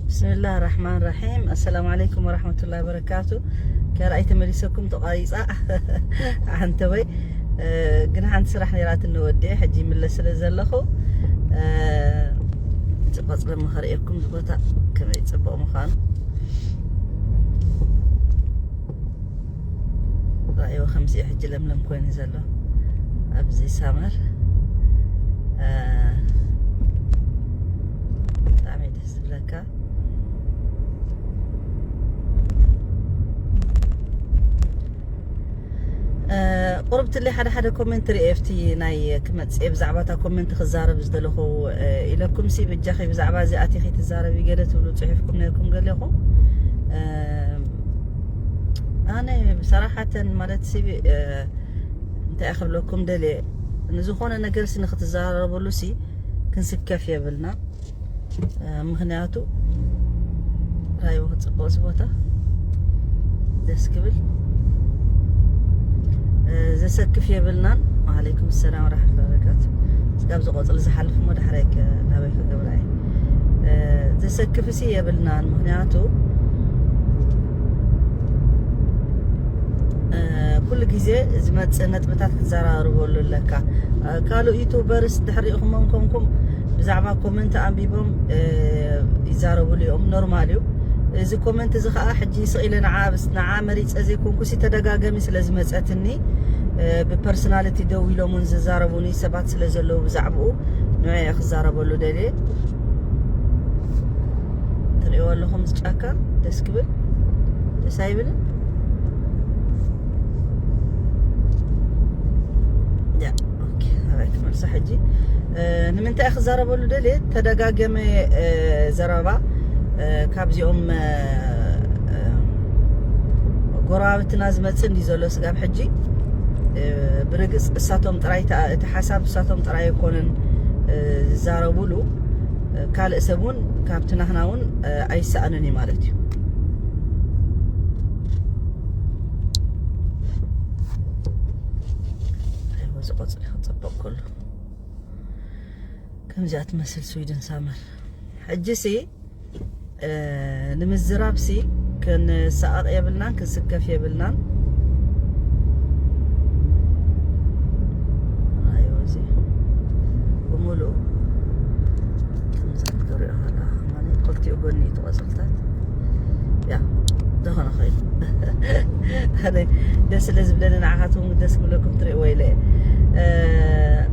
ብስምላህ ራሕማን ራሒም። ኣሰላሙ ዓለይኩም ወራሕመቱላሂ ወበረካቱ። ካልኣይ ተመሊሰኩም ተቋሪጻ። ኣንተ ወይ፣ እ፣ ግን ሓንቲ ስራሕ ነይራትኒ ወዲኤ፣ ሕጂ ይምለስ ስለ ዘለኹ፣ እ፣ እቲ ቆጽሊ መኸርእየኩም፣ እዚ ቦታ ከመይ ጽቡቕ ምዃኑ። ራእይዎ ከምዚ እዩ ሕጂ ለምለም ኮይኑ ዘሎ ኣብዚ ሳመር። እ፣ ብጣዕሚ ደስ ዝብለካ። እ፣ ቁርብትለይ ሓደ ሓደ ኮሜንት ርኤ፣ ኣብቲ ናይ ክመጽእ ብዛዕባ እታ ኮሜንት ክዛረብ ዝደለኹ፣ እ፣ ኢለኩም ሲ ብጃኺ ብዛዕባ እዚ ኣቲኺ ትዛረቢ ገለ ትብሉ ጽሒፍኩም ነርኩም ገለኹም። እ፣ ኣነ ብሰራሓተን ማለት ሲ፣ እ፣ እንታይ ክብለኩም ደልየ፣ ንዝኾነ ነገር ሲ ንክትዛረበሉ ሲ ክንስከፍ የብልና። እ፣ ምኽንያቱ ራእይዎ ክጽብቕ እዚ ቦታ ደስ ክብል፣ እ፣ ዘሰክፍ የብልናን። ወዓለይኩም ሰላም ወራሕመቱላሂ ወበረካቱ። ስጋብ ዝቆጽል ዝሓልፍ እሞ ዳሕራይ ከ-፣ ናበይ ክገብራ እየ? እ፣ ዘሰክፍ ሲ የብልናን። ምኽንያቱ፣ እ፣ ኩሉ ግዜ ዝመጽእ ነጥብታት ክትዘራርበሉ ኣለካ። እ፣ ካልእ ዩቱበርስ ድሕሪኹም ኮንኩም ብዛዕባ ኮመንት ኣንቢቦም፣ እ፣ ይዛረቡሉ እዮም። ኖርማል እዩ። እዚ ኮመንት እዚ ኸኣ ሕጂ ስቕ ኢለ ንዓ፣ ንዓ መሪጸ ዘይኮንኩሲ ተደጋጋሚ ስለ ዝመጸትኒ፣ እ፣ ብፐርሰናልቲ ደው ኢሎም እውን ዝዛረቡኒ ሰባት ስለ ዘለዉ ብዛዕባኡ ንዑ እየ ክዛረበሉ ደልየ። ትርእይዎ ኣለኹም እዚ ጫካ ደስ ክብል፣ ደስ ኣይብልን? ያ፣ ኦኬ፣ ኣበይ ክመልሳ ሕጂ? እ፣ ንምንታይ ክዛረበሉ ደልየ? ተደጋገመ፣ እ፣ ዘረባ፣ እ፣ ካብዚኦም፣ እ፣ እ፣ ጎረባብትና ዝመጽእ እንዲ ዘሎ ስጋብ ሕጂ፣ እ፣ ብርግጽ እሳቶም ጥራይ ተኣ-፣ እቲ ሓሳብ እሳቶም ጥራይ ኣይኮነን፣ እ፣ ዝዛረቡሉ፣ እ፣ ካልእ ሰብ እውን ካብቲ ናህና እውን፣ እ፣ ኣይሰኣንን እዩ ማለት እዩ። ኣይወ፣ እዚ ቆጽሊ ክጸበቕ ከሎ ከምዚኣ ትመስል ስዊድን ሳመር። ሕጂሲ፣ እ፣ ንምዝራብሲ ክንሰኣቕ የብልናን፣ ክንስከፍ የብልናን። ኣይወ፣ እዚ ብምሉእ ከምዚ ክትገብርዮ ከለኻ ከማን ክልቲኡ ጎኒ እቲ ቆጽልታት። ያ፣ ዝኾነ ኸይኑ። ኣነ ደስ ስለ ዝብለኒ ንዓኻትኩም ደስ ክብለኩም ትርእይዎ ኢለ እየ። እ፣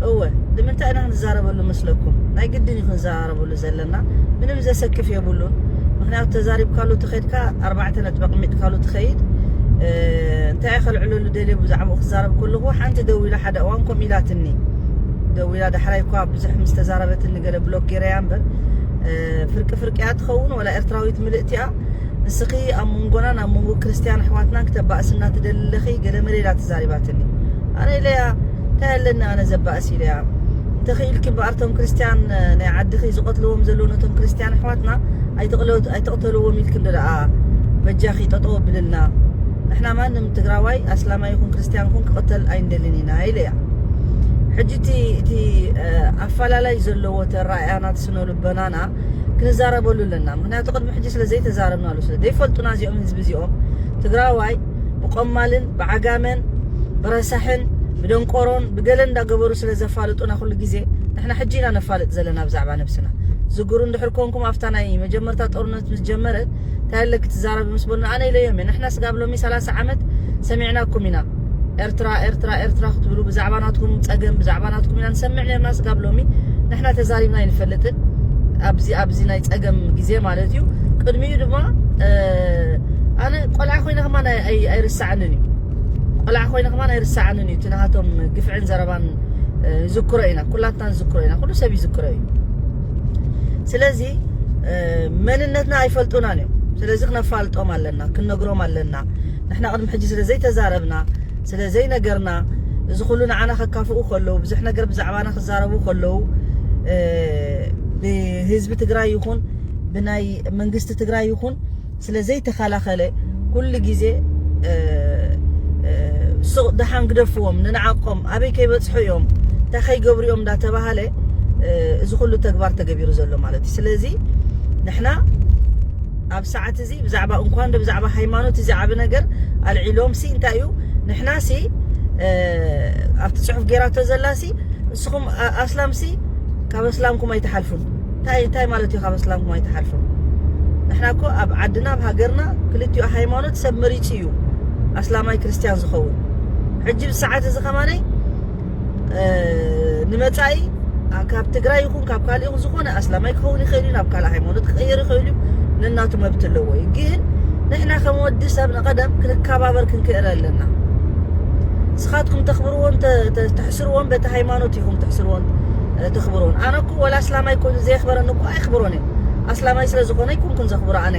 እወ፣ ንምንታይ ኢና ክንዛረበሉ መስለኩም? ናይ ግድን እዩ ክንዘራረበሉ ዘለና። ምንም ዘሰክፍ የብሉን። ምኽንያቱ ተዛሪብካሉ ተኸድካ ኣርባዕተ ነጥቢ ኣቕሚጥካሉ ትኸይድ። እ፣ እንታይ እየ ከልዕለሉ ደልየ ብዛዕባኡ ክዛረብ ከለኹ ሓንቲ ደው ኢላ ሓደ እዋን ከምኡ ኢላትኒ። ደው ኢላ ዳሕራይ እኳ ብዙሕ ምስ ተዛረበትኒ ገለ ብሎክ ገይረያ እምበር፣ እ፣ ፍርቂ ፍርቂ እያ ትኸውን ወላ ኤርትራዊት ምልእቲ እያ። ንስኺ ኣብ መንጎናን ኣብ መንጎ ክርስትያን ኣሕዋትናን ክተባእስና ትደሊ ኣለኺ ገለ መለ ኢላ ተዛሪባትኒ። ኣነ ኢለያ እንታይ ኣለኒ ኣነ ዘባእስ ኢለያ። እንተኽኢልኪ እምበኣር እቶም ክርስትያን ናይ ዓድኺ ዝቐትልዎም ዘለዉ ነቶም ክርስትያን ኣሕዋትና ኣይትቕለ-፣ ኣይትቕተልዎም ኢልኪ እንዶ ደኣ በጃኺ ጠጠው ኣብልልና። ንሕና ማንም ትግራዋይ ኣስላማይ ይኹን ክርስትያን ይኹን ክቕተል ኣይንደልን ኢና ኢለያ። ሕጂ እቲ፣ እቲ፣ እ፣ ኣፈላላይ ዘለዎ ተራእያና እቲ ስነ ልቦናና ክንዛረበሉ ኣለና። ምኽንያቱ ቅድሚ ሕጂ ስለ ዘይተዛረብናሉ፣ ስለ ዘይፈልጡና እዚኦም ህዝቢ እዚኦም ትግራዋይ ብቆማልን ብዓጋመን ብረሳሕን ብደንቆሮን ብገለን እንዳገበሩ ስለ ዘፋልጡና ኩሉ ግዜ ንሕና ሕጂ ኢና ነፋልጥ ዘለና ብዛዕባ ነብስና። ዝግሩ እንድሕር ኮንኩም ኣብታ ናይ መጀመርታ ጦርነት ምስ ጀመረት እንታይ ኣለኪ ትዛረቢ ምስ በሉና ኣነ ኢለዮም እየ። ንሕና ስጋብ ሎሚ ሰላሳ ዓመት ሰሚዕናኩም ኢና። ኤርትራ፣ ኤርትራ፣ ኤርትራ ክትብሉ ብዛዕባ ናትኩም ጸገም፣ ብዛዕባ ናትኩም ኢና ንሰምዕ ነርና። ስጋብ ሎሚ ንሕና ተዛሪብና ኣይንፈልጥን። ኣብዚ፣ ኣብዚ ናይ ጸገም ግዜ ማለት እዩ። ቅድሚኡ ድማ፣ እ፣ ኣነ ቆልዓ ኮይነ ከማን ኣይ-፣ ኣይ-፣ ኣይርሳዕንን እዩ። ቆልዓ ኮይነ ከማን ኣይርሳዕንን እዩ። እቲ ናሃቶም ግፍዕን ዘረባን፣ እ፣ ንዝክሮ ኢና። ኩላትና ንዝክሮ ኢና። ኩሉ ሰብ ይዝክሮ እዩ። ስለዚ፣ እ፣ መንነትና ኣይፈልጡናን እዮም። ስለዚ ክነፋልጦም ኣለና፣ ክንነግሮም ኣለና። ንሕና ቅድሚ ሕጂ ስለ ዘይተዛረብና፣ ስለ ዘይነገርና፣ እዚ ኩሉ ንዓና ከካፍኡ ከለዉ፣ ብዙሕ ነገር ብዛዕባና ክዛረቡ ከለዉ፣ እ፣ ብህዝቢ ትግራይ ይኹን ብናይ መንግስቲ ትግራይ ይኹን ስለ ዘይተኸላኸለ፣ ኩሉ ግዜ፣ እ፣ እ፣ ሱቕ ደሓን ግደፍዎም፣ ንንዓቆም ኣበይ ከይበጽሑ እዮም፣ እንታይ ከይገብሩ እዮም እንዳተባሃለ፣ እ፣ እዚ ኩሉ ተግባር ተገቢሩ ዘሎ ማለት እዩ። ስለዚ ንሕና ኣብ ሰዓት እዚ ብዛዕባ እንኳን ዶ ብዛዕባ ሃይማኖት እዚ ዓቢ ነገር ኣልዒሎም ሲ እንታይ እዩ? ንሕና ሲ ኣብቲ ጽሑፍ ገይራቶ ዘላ ሲ ንስኹም ኣስላም ሲ ካብ ኣስላምኩም ኣይትሓልፉን። እንታይ እንታይ ማለት እዩ ካብ ኣስላምኩም ኣይትሓልፉን? ንሕና እኮ ኣብ ዓድና ኣብ ሃገርና ክልቲኡ ሃይማኖት ሰብ መሪጹ እዩ ኣስላማይ ክርስትያን ዝኸውን። ሕጂ ብሰዓት እዚ ከማነይ ንመጻኢ ካብ ትግራይ ይኹን ካብ ካልእ ይኹን ዝኾነ ኣስላማይ ክኸውን ይኽእል እዩ፣ ናብ ካልእ ሃይማኖት ክቕየር ይኽእል እዩ፣ ነናቱ መብት ኣለዎ እዩ። ግን ንሕና ከም ወዲ ሰብ ንቐደም ክንከባበር ክንክእል ኣለና። ንስኻትኩም ተኽብርዎን ተሕስርዎን በቲ ሃይማኖት ኢኹም ተሕስርዎን ተኽብርዎን። ኣነ እኮ ወላ ኣስላማይ ኮይኑ ዘየኽበረኒ እኮ ኣይኽብሮን እየ። ኣስላማይ ስለ ዝኾነ ኣይኮንኩን ዘኽብሮ ኣነ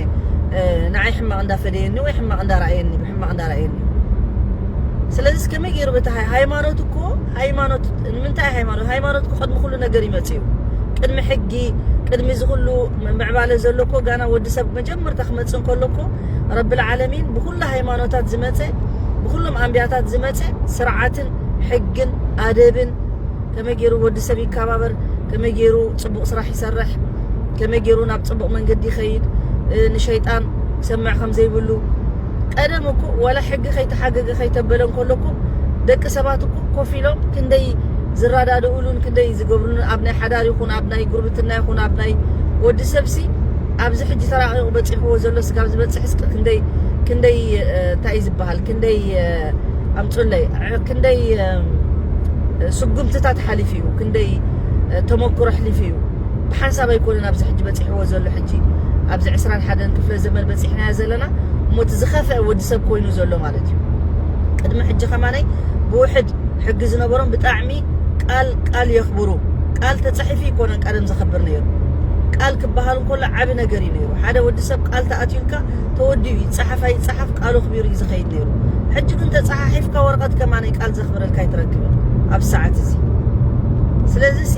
ንዓይ ሕማቕ እንዳፈደየኒ ወይ ሕማቕ እንዳረኣየኒ ብሕማቕ እንዳረኣየኒ። ስለዚስ ከመይ ገይሩ በቲ ሃይማኖት እኮ ሃይማኖት ንምንታይ ሃይማኖት ሃይማኖት እኮ ቅድሚ ኩሉ ነገር ይመጽእ እዩ። ቅድሚ ሕጊ ቅድሚ እዚ ኩሉ ምዕባለ ዘሎ እኮ ጋና ወዲ ሰብ መጀመርታ ክመጽእ እንከሎ እኮ ረብል ዓለሚን ብኩሉ ሃይማኖታት ዝመጸ ብኩሎም ኣንቢያታት ዝመጸ ስርዓትን ሕግን ኣደብን ከመይ ገይሩ ወዲ ሰብ ይከባበር፣ ከመይ ገይሩ ጽቡቕ ስራሕ ይሰርሕ፣ ከመይ ገይሩ ናብ ጽቡቕ መንገዲ ይኸይድ፣ ንሸይጣን ክሰምዕ ከም ዘይብሉ። ቀደም እኮ ወላ ሕጊ ከይተሓገገ ከይተበለ እንከሎ እኮ ደቂ ሰባት እኮ ኮፍ ኢሎም ክንደይ ዝረዳድኡሉን ክንደይ ዝገብሩሉን ኣብ ናይ ሓዳር ይኹን ኣብ ናይ ጉርብትና ይኹን ኣብ ናይ ወዲ ሰብሲ ኣብዚ ሕጂ ተራቂቑ በፂሕዎ ዘሎ ስጋብ ዝበፅሕ እስከ ክንደይ ክንደይ እንታይ እዩ ዝበሃል ክንደይ ኣምፁለይ ክንደይ ስጉምትታት ሓሊፉ እዩ፣ ክንደይ ተመክሮ ኣሕሊፉ እዩ። ብሓንሳብ ኣይኮነን ኣብዚ ሕጂ በፂሕዎ ዘሎ። ሕጂ ኣብዚ ዕስራን ሓደን ክፍለ ዘመን በፂሕናዮ ዘለና እሞ እቲ ዝኸፍአ ወዲ ሰብ ኮይኑ ዘሎ ማለት እዩ። ቅድሚ ሕጂ ከማነይ ብውሕድ ሕጊ ዝነበሮም ብጣዕሚ ቃል ቃል የኽብሩ። ቃል ተፃሒፉ ኣይኮነን ቀደም ዘኽብር ነይሩ። ቃል ክበሃል እንከሎ ዓቢ ነገር እዩ ነይሩ። ሓደ ወዲ ሰብ ቃል ተኣትዩልካ ተወዲኡ ይፀሓፍ ኣይፀሓፍ ቃሉ ኣኽቢሩ እዩ ዝኸይድ ነይሩ። ሕጂ ግን ተፀሓሒፍካ ወረቐት ከማነይ ቃል ዘኽብረልካ ኣይትረክብን ኣብ ሰዓት እዚ። ስለዚ ሲ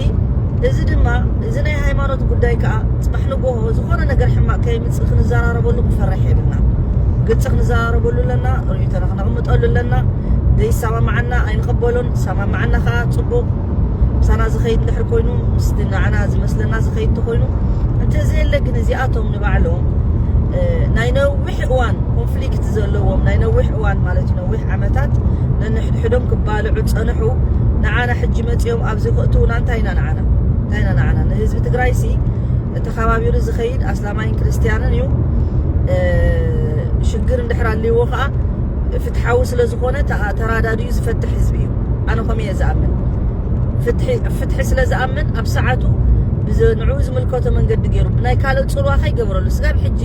እዚ ድማ እዚ ናይ ሃይማኖት ጉዳይ ከዓ ፅባሕ ንጎሆ ዝኾነ ነገር ሕማቕ ከይምፅእ ክንዘራረበሉ ክፈርሕ የብልና። ግልፂ ክንዘራረበሉ ኣለና፣ ርእይቶና ክነቕምጠሉ ኣለና። ዘይሰማማዓና ኣይንቐበሎን፣ ዝሰማማዓና ከዓ ፅቡቕ ምሳና ዝኸይድ እንድሕር ኮይኑ ምስቲ ንዓና ዝመስለና ዝኸይድ ተኾይኑ እንተዘየለ ግን እዚኣቶም ንባዕሎም ናይ ነዊሕ እዋን ኮንፍሊክት ዘለዎም ናይ ነዊሕ እዋን ማለት እዩ ነዊሕ ዓመታት ነንሕድሕዶም ክባልዑ ፀንሑ። ንዓና ሕጂ መፂኦም ኣብዚ ክእትውና እንታይ ኢና ንዓና እንታይ ኢና ንዓና ንህዝቢ ትግራይ ሲ ተኸባቢሩ ዝኸይድ ኣስላማይን ክርስትያንን እዩ። ሽግር እንድሕር ኣልይዎ ከዓ ፍትሓዊ ስለ ዝኾነ ተራዳድዩ ዝፈትሕ ህዝቢ እዩ። ኣነ ከምኡ እየ ዝኣምን። ፍትሒ ስለ ዝኣምን ኣብ ሰዓቱ ንዕኡ ዝምልከቶ መንገዲ ገይሩ ብናይ ካልእ ፅልዋ ከይገብረሉ ስጋብ ሕጂ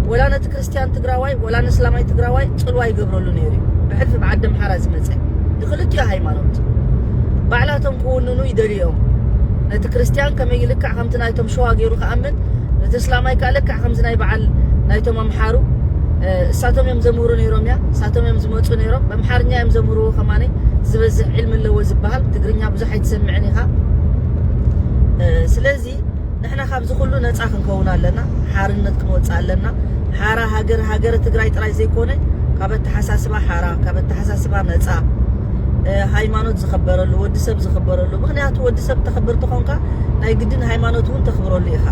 ወላ ነቲ ክርስትያን ትግራዋይ ወላ ንእስላማይ ትግራዋይ ፅልዋ ይገብረሉ ነይሩ እዩ። ብሕልፊ ብዓዲ ኣምሓራ ዝመፀ ንክልቲኡ ሃይማኖት ባዕላቶም ክውንኑ ይደልዮም። ነቲ ክርስትያን ከመይ ልክዕ ከምቲ ናይቶም ሸዋ ገይሩ ክኣምን ነቲ እስላማይ ከዓ ልክዕ ከምዚ ናይ በዓል ናይቶም ኣምሓሩ እሳቶም እዮም ዘምህሩ ነይሮም እያ እሳቶም እዮም ዝመፁ ነይሮም በምሓርኛ እዮም ዘምህርዎ ከማነይ ዝበዝሕ ዕልሚ ኣለዎ ዝበሃል ትግርኛ ብዙሕ ኣይትሰምዕን ኢኻ። ስለዚ ንሕና ካብዚ ኩሉ ነፃ ክንከውን ኣለና። ሓርነት ክንወፅእ ኣለና። ሓራ ሃገር ሃገረ ትግራይ ጥራይ ዘይኮነ ካብ ኣተሓሳስባ ሓራ ካብ ኣተሓሳስባ ነፃ ሃይማኖት ዝኸበረሉ ወዲ ሰብ ዝኸበረሉ ምክንያቱ ወዲ ሰብ ተኸብር ተኾንካ ናይ ግድን ሃይማኖት እውን ተኽብረሉ ኢኻ።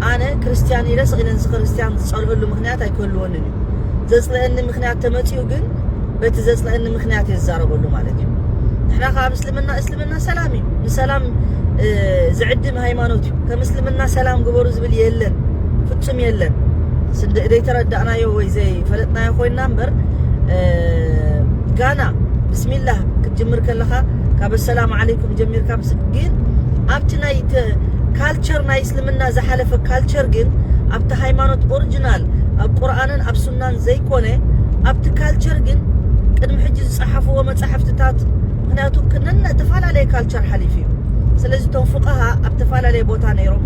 ኣነ ክርስትያን ኢለ ስቕ ኢለ ንዚ ክርስትያን ዝፀልአሉ ምክንያት ኣይክህልወንን እዩ። ዘፅልአኒ ምክንያት ተመፂኡ ግን በቲ ዘፅለአኒ ምክንያት እየ ዝዛረበሉ ማለት እዩ። ንሕና ከዓ ምስልምና እስልምና ሰላም እዩ። ንሰላም ዝዕድም ሃይማኖት እዩ። ከም እስልምና ሰላም ግበሩ ዝብል የለን፣ ፍፁም የለን። ደይተረዳእናዮ ወይ ዘይፈለጥናዮ ኮይንና እምበር ጋና ብስሚላህ ክትጅምር ከለኻ ካብ ኣሰላሙ ዓለይኩም ጀሚርካ ግን ኣብቲ ናይ ካልቸር ናይ እስልምና ዝሓለፈ ካልቸር ግን ኣብቲ ሃይማኖት ኦሪጂናል ኣብ ቁርኣንን ኣብ ሱናን ዘይኮነ ኣብቲ ካልቸር ግን ቅድሚ ሕጂ ዝፀሓፍዎ መፃሕፍትታት ምክንያቱ ክነነ ተፈላለየ ካልቸር ሓሊፉ እዩ። ስለዚ እቶም ፍቃሃ ኣብ ተፈላለየ ቦታ ነይሮም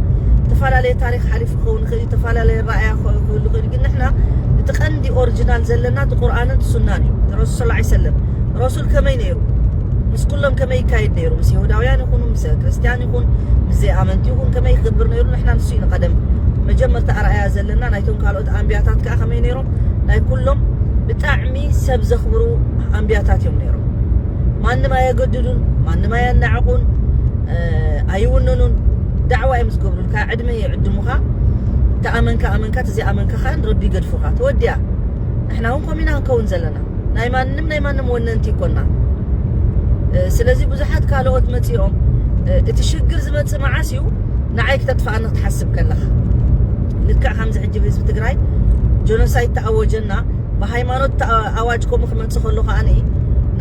ተፈላለየ ታሪክ ሓሊፉ ክኸውን ይኽእል እዩ፣ ተፈላለየ ራእያ ክህሉ ይኽእል እዩ። ግን ንሕና እቲ ቀንዲ ኦሪጂናል ዘለና እቲ ቁርኣንን እቲ ሱናን እዩ። ረሱል ሰለላሁ ዐለይሂ ወሰለም ረሱል ከመይ ነይሩ ምስ ኩሎም ከመይ ይካየድ ነይሩ ምስ ይሁዳውያን ይኹኑ ምስ ክርስትያን ይኹን ምስ ዘይኣመንቲ ይኹን ከመይ ክገብር ነይሩ ንሕና ንሱ እዩ ንቀደም መጀመርታ ኣርኣያ ዘለና ናይቶም ካልኦት ኣንቢያታት ከዓ ከመይ ነይሮም ናይ ኩሎም ብጣዕሚ ሰብ ዘኽብሩ ኣንቢያታት እዮም ነይሮም። ማንም ኣየገድዱን ማንም ኣየናዕቁን ኣይውንኑን ዳዕዋ እዮም ዝገብሩልካ ዕድመ ይዕድሙኻ። ተኣመንካ ኣመንካ፣ ተዘይኣመንካ ከኣ ንረቢ ይገድፉኻ። ተወዲኣ። ንሕና እውን ከምኡ ኢና ክንከውን ዘለና። ናይ ማንም ናይ ማንም ወነንቲ ይኮና። ስለዚ ብዙሓት ካልኦት መጺኦም፣ እቲ ሽግር ዝመጽእ መዓስ እዩ? ንዓይ ክተጥፍኣኒ ክትሓስብ ከለኻ። ልክዕ ከምዚ ሕጂ ብህዝቢ ትግራይ ጀኖሳይድ ተኣወጀና፣ ብሃይማኖት ኣዋጅ ከምኡ ክመጽእ ከሎ ከኣ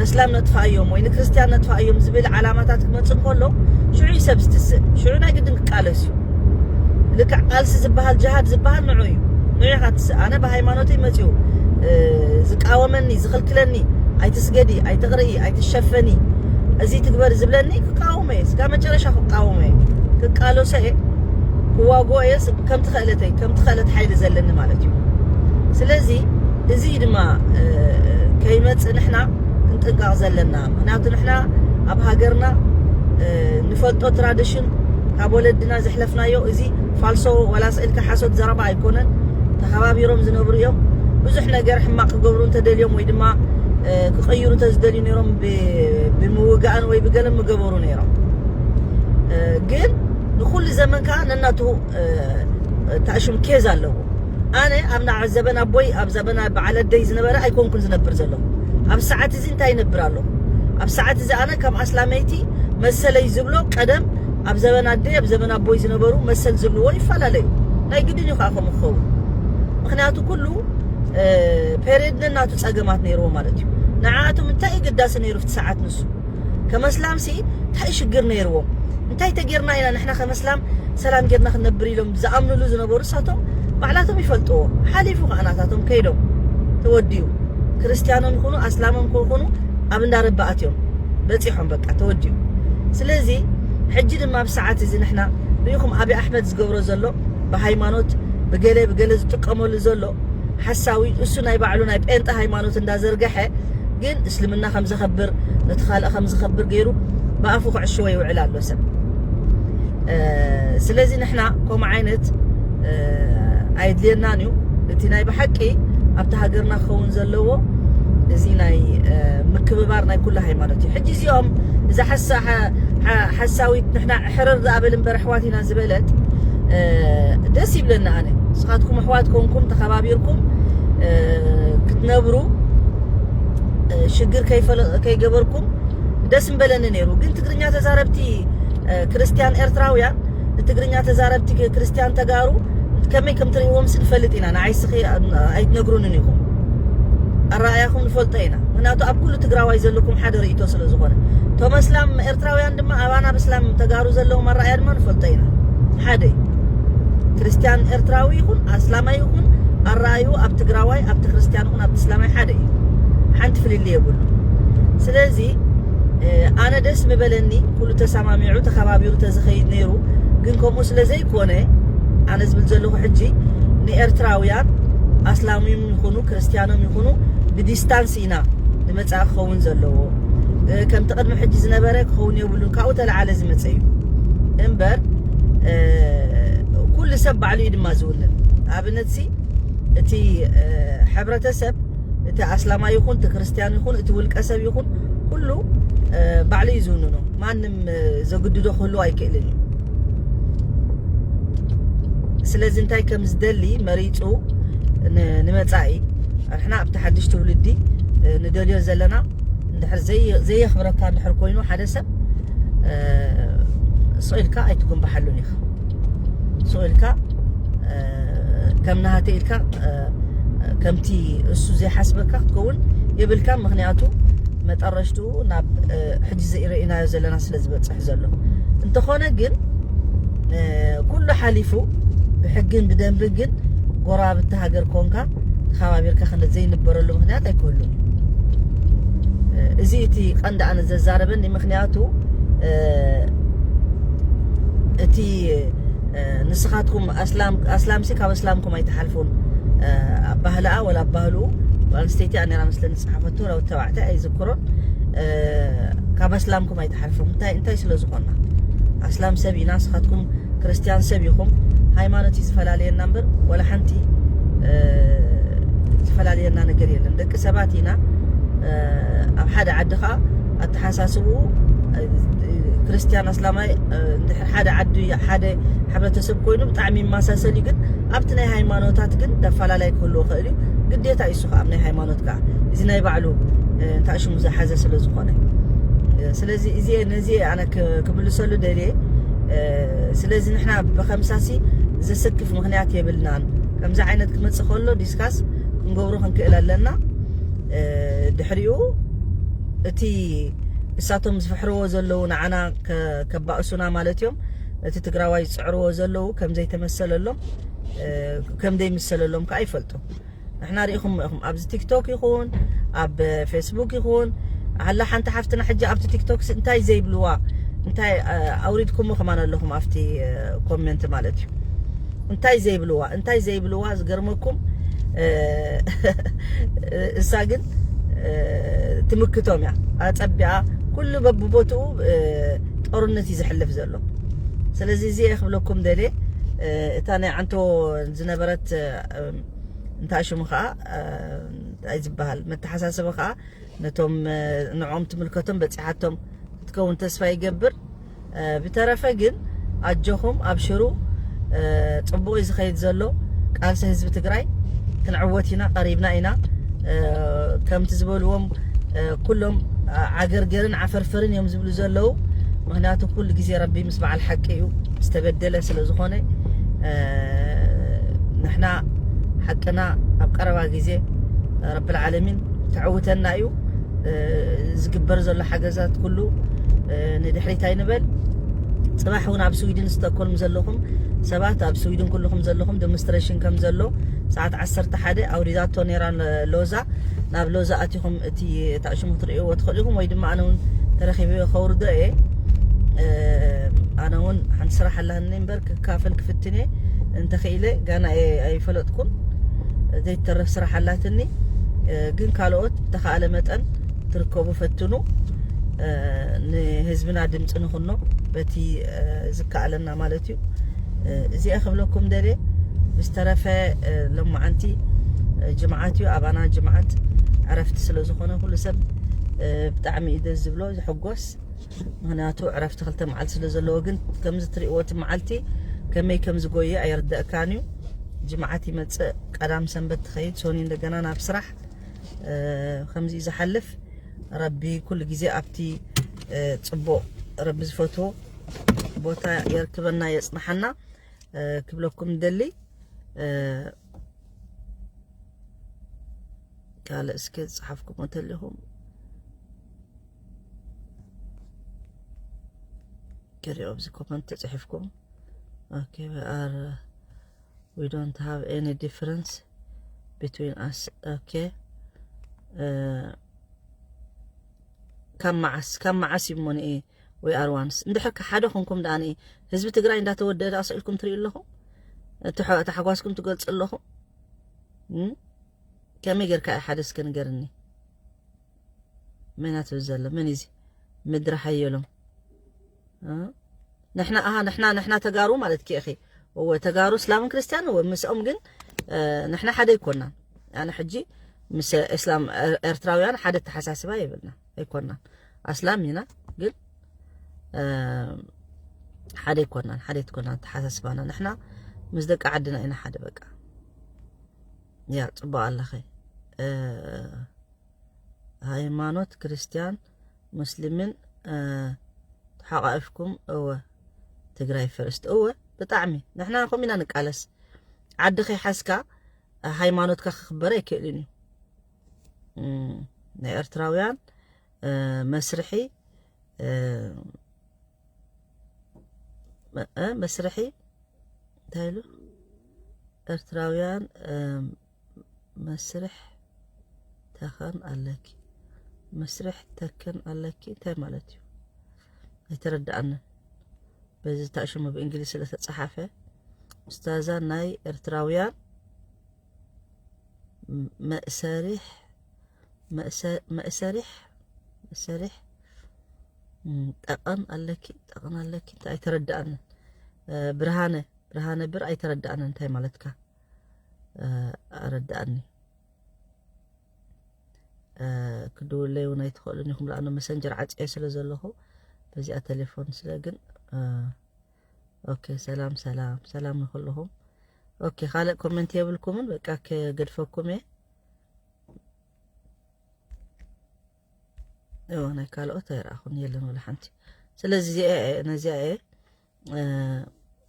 ነስላም ነጥፋ እዮም ወይ ንክርስትያን ነጥፋ እዮም ዝብል ዓላማታት ክመጽእ ከሎ፣ ሽዑ እዩ ሰብ ዝትስእ። ሽዑ ናይ ግድን ክቃለስ እዩ። ልክዕ ቃልሲ ዝበሃል፣ ጅሃድ ዝበሃል ንዑ እዩ። ንዑ ኢኻ ትስእ። ኣነ ብሃይማኖተይ መጺኡ ዝቃወመኒ፣ ዝኽልክለኒ፣ ኣይትስገዲ፣ ኣይትቕርኢ፣ ኣይትሸፈኒ፣ እዚ ትግበር ዝብለኒ ክቃወሞ እየ። እስካ መጨረሻ ክቃወሞ እየ። ክቃለሶ እየ። ክዋግኦ እየ። ከምቲ ክእለተይ፣ ከምቲ ክእለት ሓይሊ ዘለኒ ማለት እዩ። ስለዚ እዚ ድማ ከይመጽእ ንሕና ክንጥንቀቕ ዘለና። ምክንያቱ ንሕና ኣብ ሃገርና ንፈልጦ ትራዲሽን ካብ ወለድና ዘሕለፍናዮ፣ እዚ ፋልሶ ዋላ ስእልካ ሓሶት ዘረባ ኣይኮነን። ተኸባቢሮም ዝነብሩ እዮም። ብዙሕ ነገር ሕማቕ ክገብሩ እንተደልዮም ወይ ድማ ክቐይሩ እንተዝደልዩ ነይሮም ብምውጋእን ወይ ብገለን ምገበሩ ነይሮም። ግን ንኩሉ ዘመን ከዓ ነናቱ ታሽም ኬዝ ኣለዎ። ኣነ ኣብ ናዕ ዘበን ኣቦይ፣ ኣብ ዘበን በዓል ኣደይ ዝነበረ ኣይኮንኩን ዝነብር ዘለኹ። ኣብ ሰዓት እዚ እንታይ ይነብር ኣለኹ? ኣብ ሰዓት እዚ ኣነ ከም ኣስላመይቲ መሰለይ ዝብሎ ቀደም ኣብ ዘበን ኣደይ፣ ኣብ ዘበን ኣቦይ ዝነበሩ መሰል ዝብልዎ ይፈላለዩ። ናይ ግድን እዩ ከዓ ከምኡ ክኸውን። ምክንያቱ ኩሉ ፔሬድ ነናቱ ጸገማት ነይርዎ ማለት እዩ። ንዓኣቶም እንታይ እዩ ግዳሲ ነይሩ ኣብቲ ሰዓት ንሱ? ከም ኣስላምሲ እንታይ ሽግር ነይርዎም? እንታይ ተጌርና ኢና ንሕና ከም ኣስላም ሰላም ጌርና ክንነብር ኢሎም ዝኣምኑሉ ዝነበሩ እሳቶም ባዕላቶም ይፈልጥዎ። ሓሊፉ ከዓ ናታቶም ከይዶም ተወዲኡ። ክርስትያኖም ይኹኑ ኣስላሞም ክኹኑ ኣብ እንዳረባ ኣትዮም በፂሖም፣ በቃ ተወዲኡ። ስለዚ ሕጂ ድማ ኣብ ሰዓት እዚ ንሕና ርኢኹም ኣብይ ኣሕመድ ዝገብሮ ዘሎ ብሃይማኖት ብገለ ብገለ ዝጥቀመሉ ዘሎ ሓሳዊ እሱ ናይ ባዕሉ ናይ ጴንጠ ሃይማኖት እንዳዘርገሐ ግን እስልምና ከም ዘኸብር ነቲ ካልእ ከም ዝኸብር ገይሩ ብኣፉ ክዕሽዎ ይውዕል ኣሎ ሰብ። ስለዚ ንሕና ከምኡ ዓይነት ኣየድልየናን እዩ። እቲ ናይ ብሓቂ ኣብቲ ሃገርና ክኸውን ዘለዎ እዚ ናይ ምክብባር ናይ ኩሉ ሃይማኖት እዩ። ሕጂ እዚኦም እዛ ሓሳ- ሓ- ሓ- ሓሳዊት ንሕና ሕርር ዝኣበል እምበር ኣሕዋት ኢና ዝበለት ደስ ይብለና። ኣነ ንስኻትኩም ኣሕዋት ኮንኩም ተኸባቢርኩም ክትነብሩ ሽግር ከይፈለ- ከይገበርኩም ደስ ምበለኒ ነይሩ። ግን ትግርኛ ተዛረብቲ ክርስትያን ኤርትራውያን ንትግርኛ ተዛረብቲ ክርስትያን ተጋሩ ከመይ ከም ትርእይዎም ንፈልጥ ኢና። ንዓይ ስኺ ኣይትነግሩንን ኢኹም። ኣረኣእያኹም ንፈልጦ ኢና። ምክንያቱ ኣብ ኩሉ ትግራዋይ ዘለኩም ሓደ ርእይቶ ስለ ዝኾነ። እቶም ኣስላም ኤርትራውያን ድማ ኣባና ኣብ እስላም ተጋሩ ዘለዎም ኣረኣእያ ድማ ንፈልጦ ኢና። ሓደ እዩ። ክርስትያን ኤርትራዊ ይኹን ኣስላማይ ይኹን ኣረኣዩ ኣብ ትግራዋይ ኣብቲ ክርስትያን ይኹን ኣብቲ እስላማይ ሓደ እዩ። ሓንቲ ፍልልይ የብሉ። ስለዚ ኣነ ደስ ምበለኒ ኩሉ ተሰማሚዑ ተኸባቢሩ ተዝኸይድ ነይሩ። ግን ከምኡ ስለ ዘይኮነ ኣነ ዝብል ዘለኹ ሕጂ ንኤርትራውያን ኣስላምዮም ይኹኑ ክርስትያኖም ይኹኑ ብዲስታንስ ኢና ንመጻኢ ክኸውን ዘለዎ። ከምቲ ቅድሚ ሕጂ ዝነበረ ክኸውን የብሉን። ካብኡ ተለዓለ ዝመጸ እዩ እምበር ኩሉ ሰብ ባዕሉ እዩ ድማ ዝውንን። ኣብነትሲ እቲ ሕብረተሰብ እቲ ኣስላማይ ይኹን እቲ ክርስትያን ይኹን እቲ ውልቀ ሰብ ይኹን ኩሉ ባዕሉ እዩ ዝውንኖ። ማንም ዘግድዶ ክህሉ ኣይክእልን እዩ። ስለዚ እንታይ ከም ዝደሊ መሪፁ ንመፃኢ ንሕና ኣብቲ ሓድሽ ትውልዲ ንደልዮ ዘለና እንድሕር ዘየኽብረካ እንድሕር ኮይኑ ሓደ ሰብ ስቕ ኢልካ ኣይትጉንባሓሉን ኢኻ። ስቕ ኢልካ ከም ናሃተ ኢልካ ከምቲ እሱ ዘይሓስበካ ክትከውን የብልካ። ምክንያቱ መጠረሽትኡ ናብ ሕጂ ዘይረኢናዮ ዘለና ስለ ዝበፅሕ ዘሎ። እንተኾነ ግን ኩሉ ሓሊፉ ብሕግን ብደንብን ግን ጎረባብቲ ሃገር ኮንካ ተኸባቢርካ ክንደ ዘይንበረሉ ምክንያት ኣይክህሉን እዩ። እዚ እቲ ቀንዲ ኣነ ዘዛረበኒ ምክንያቱ እቲ ንስኻትኩም ኣስላምሲ ካብ ኣስላምኩም ኣይትሓልፉን ኣባህልኣ ወላ ኣባህልኡ ጓል ኣንስተይቲ ኣኔራ መስለኒ ዝፀሓፈቶ ወላ ተባዕታይ ኣይዝክሮን ካብ ኣስላምኩም ኣይትሓልፉን እንታይ እንታይ ስለ ዝኾና ኣስላም ሰብ ኢና ንስኻትኩም ክርስትያን ሰብ ኢኹም ሃይማኖት እዩ ዝፈላለየና እምበር ወላ ሓንቲ ዝፈላለየና ነገር የለን ደቂ ሰባት ኢና ኣብ ሓደ ዓዲ ከዓ ኣተሓሳስብኡ ክርስትያን ኣስላማይ እንድሕር ሓደ ዓዲ ሓደ ሕብረተሰብ ኮይኑ ብጣዕሚ ይመሳሰል እዩ። ግን ኣብቲ ናይ ሃይማኖታት ግን ተፈላለይ ክህልዎ ይኽእል እዩ። ግዴታ እዩ እሱ ከዓ ኣብ ናይ ሃይማኖት ከዓ እዚ ናይ ባዕሉ እንታይ ሽሙ ዝሓዘ ስለ ዝኾነ፣ ስለዚ እዚ ነዚ ኣነ ክምልሰሉ ደልየ። ስለዚ ንሕና ብኸምሳሲ ዘሰክፍ ምኽንያት የብልናን። ከምዚ ዓይነት ክመፅእ ከሎ ዲስካስ ክንገብሮ ክንክእል ኣለና። ድሕሪኡ እቲ እሳቶም ዝፍሕርዎ ዘለዉ ንዓና ከባእሱና ማለት እዮም። እቲ ትግራዋይ ዝፅዕርዎ ዘለዉ ከም ዘይተመሰለሎም ከም ዘይምሰለሎም ከዓ ይፈልጡ። ንሕና ሪኢኹም ኢኹም ኣብዚ ቲክቶክ ይኹን ኣብ ፌስቡክ ይኹን ኣላ ሓንቲ ሓፍትና ሕጂ ኣብቲ ቲክቶክ እንታይ ዘይብልዋ እንታይ ኣውሪድኩሞ ከማን ኣለኹም ኣብቲ ኮሜንት ማለት እዩ። እንታይ ዘይብልዋ እንታይ ዘይብልዋ ዝገርመኩም እሳ ግን ትምክቶም እያ ኣፀቢኣ ኩሉ በብቦትኡ ጦርነት እዩ ዝሕልፍ ዘሎ። ስለዚ እዚ ክብለኩም ደልየ እታ ናይ ዓንቶ ዝነበረት እንታይ ሽሙ ከዓ እንታይ ዝበሃል መተሓሳሰቢ ከዓ ነቶም ንዖም ትምልከቶም በፂሓቶም ክትከውን ተስፋ ይገብር። ብተረፈ ግን ኣጆኹም ኣብሽሩ። ፅቡቅ እዩ ዝኸይድ ዘሎ ቃልሲ ህዝቢ ትግራይ። ክንዕወት ኢና ቀሪብና ኢና። ከምቲ ዝበልዎም ኩሎም ዓገርገርን ዓፈርፈርን እዮም ዝብሉ ዘለዉ። ምክንያቱ ኩሉ ግዜ ረቢ ምስ በዓል ሓቂ እዩ ዝተበደለ ስለ ዝኾነ ንሕና ሓቅና ኣብ ቀረባ ግዜ ረብል ዓለሚን ተዕውተና እዩ። ዝግበር ዘሎ ሓገዛት ኩሉ ንድሕሪት ኣይንበል። ፅባሕ እውን ኣብ ስዊድን ስቶኮልም ዘለኹም ሰባት ኣብ ስዊድን ኩልኹም ዘለኹም ዴሞንስትሬሽን ከም ዘሎ ሰዓት ዓሰርተ ሓደ ኣውሪዳቶ ነይራ ሎዛ። ናብ ሎዛ ኣቲኹም እቲ ታሽሙ ክትርእይዎ ትኽእሉ ኢኹም ወይ ድማ ኣነ እውን ተረኺበ ከውርዶ እየ። ኣነ እውን ሓንቲ ስራሕ ኣላኒ እምበር ክካፈል ክፍትን እየ። እንተኽኢለ ጋና እየ ኣይፈለጥኩን ዘይተረፍ ስራሕ ኣላትኒ። ግን ካልኦት ብተኻእለ መጠን ትርከቡ ፈትኑ። ንህዝብና ድምፂ ንኹኖ በቲ ዝከኣለና ማለት እዩ። እዚኣ ክብለኩም ደለ ብዝተረፈ ሎማዓንቲ ጅምዓት እዩ ኣባና ጅምዓት ዕረፍቲ ስለ ዝኾነ ኩሉ ሰብ ብጣዕሚ እዩ ደስ ዝብሎ ዝሕጎስ። ምክንያቱ ዕረፍቲ ክልተ መዓልቲ ስለ ዘለዎ ግን ከምዚ ትሪእዎ እቲ መዓልቲ ከመይ ከም ዝጎየ ኣይርደእካን እዩ። ጅምዓት ይመፅእ ቀዳም ሰንበት ትኸይድ ሶኒ እንደገና ናብ ስራሕ። ከምዚ እዩ ዝሓልፍ። ረቢ ኩሉ ግዜ ኣብቲ ፅቡቅ ረቢ ዝፈትዎ ቦታ የርክበና የፅንሓና ክብለኩም ደሊ። ካልእ እስከ ዝፀሓፍኩም እንተሊኹም ክሪኦ ኣብዚ ኮመንት ተፅሒፍኩም okay we are we don't have any difference between us okay ካብ መዓስ ካብ መዓስ እዩ እሞ ንኤ we are once እንድሕር ሓደ ኮንኩም ደኣ ንኤ ህዝቢ ትግራይ እንዳተወደደ ኣስዒልኩም ትሪኡ ኣለኹም ተሓጓስኩም ትገልፁ ኣለኹም ከመይ ጌርካ እዩ ሓደ እስከ ንገርኒ መና ትብል ዘሎ መን እዚ ምድሪ ሓየሎም ንሕና ኣሃ ንሕና ንሕና ተጋሩ ማለት ኪእኺ እወ ተጋሩ እስላምን ክርስትያን እወ ምስኦም ግን ንሕና ሓደ ኣይኮናን ኣነ ሕጂ ምስ እስላም ኤርትራውያን ሓደ ተሓሳስባ የብልና ኣይኮናን ኣስላም ኢና ግን ሓደ ኣይኮናን ሓደ ኣይኮናን ተሓሳስባና ንሕና ምስ ደቂ ዓድና ኢና ሓደ በቃ ያ ፅቡቅ ኣለኸ ሃይማኖት ክርስትያን ሙስሊምን ተሓቋቂፍኩም እወ ትግራይ ፈርስት እወ ብጣዕሚ ንሕና ከምኡ ኢና ንቃለስ ዓዲ ከይሓዝካ ሃይማኖትካ ክኽበር ኣይክእልን እዩ ናይ ኤርትራውያን መስርሒ መስርሒ እንታይ ኢሉ ኤርትራውያን መስርሕ ተኸን ኣለኪ መስርሕ ተከን ኣለኪ እንታይ ማለት እዩ ኣይተረዳኣንን በዚ ታሽሙ ብእንግሊዝ ስለተፀሓፈ ኡስታዛ ናይ ኤርትራውያን መእሰሪሕ መእሰሪሕ መእሰሪሕ ጠቐን ኣለኪ ጠቐን ኣለኪ እንታይ ኣይተረዳኣንን ብርሃነ ብርሃነ ብር ኣይተረዳኣንን እንታይ ማለትካ ኣረዳኣኒ ክድውለይ እውን ኣይትኽእሉን ኢኹም ለኣነ መሰንጀር ዓፅየ ስለ ዘለኹ በዚኣ ቴሌፎን ስለ ግን፣ እ፣ ኦኬ፣ ሰላም፣ ሰላም፣ ሰላም ንኹልኹም። ኦኬ፣ ካልእ ኮመንት የብልኩምን፣ በቃ ክገድፈኩም እየ። እዎ፣ ናይ ካልኦት ኣይረኣኹን፣ የለን ወላ ሓንቲ። ስለዚ እዚኣ እየ፣ ነዚኣ እየ። እ፣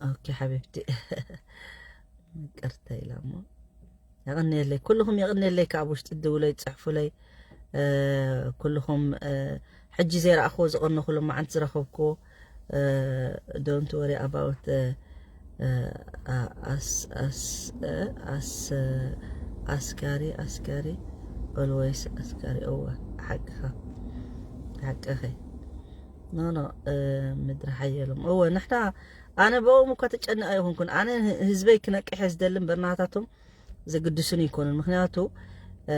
ኦኬ ሓቢብቲ። ይቅርታ ኢላ እሞ። የቐንየለይ። ኩልኹም የቐንየለይ፣ ካብ ውሽጢ ትድውለይ፣ ትጽሕፉለይ። እ፣ ኩልኹም፣ እ፣ ሕጂ ዘይረኣኽዎ ዝቐነኹ ሎማዓንቲ ዝረኸብክዎ፣ እ፣ don't worry about፣ እ፣ እ፣ ኣ-፣ ኣስ-፣ ኣስ-፣ እ፣ ኣስ-፣ ኣስካሪ፣ ኣስካሪ፣ always ኣስካሪ። እወ፣ ሓቅኻ፣ ሓቅኺ። ኖ፣ ኖ፣ እ፣ ምድሪ ሓየሎም። እወ፣ ንሕና፣ ኣነ ብኦም እኳ ተጨንቀ ኣይኮንኩን። ኣነ ህ-፣ ህዝበይ ክነቅሕ እየ ዝደሊ እምበር፣ ናታቶም ዘግድሱን ኣይኮኑን። ምኽንያቱ፣ እ፣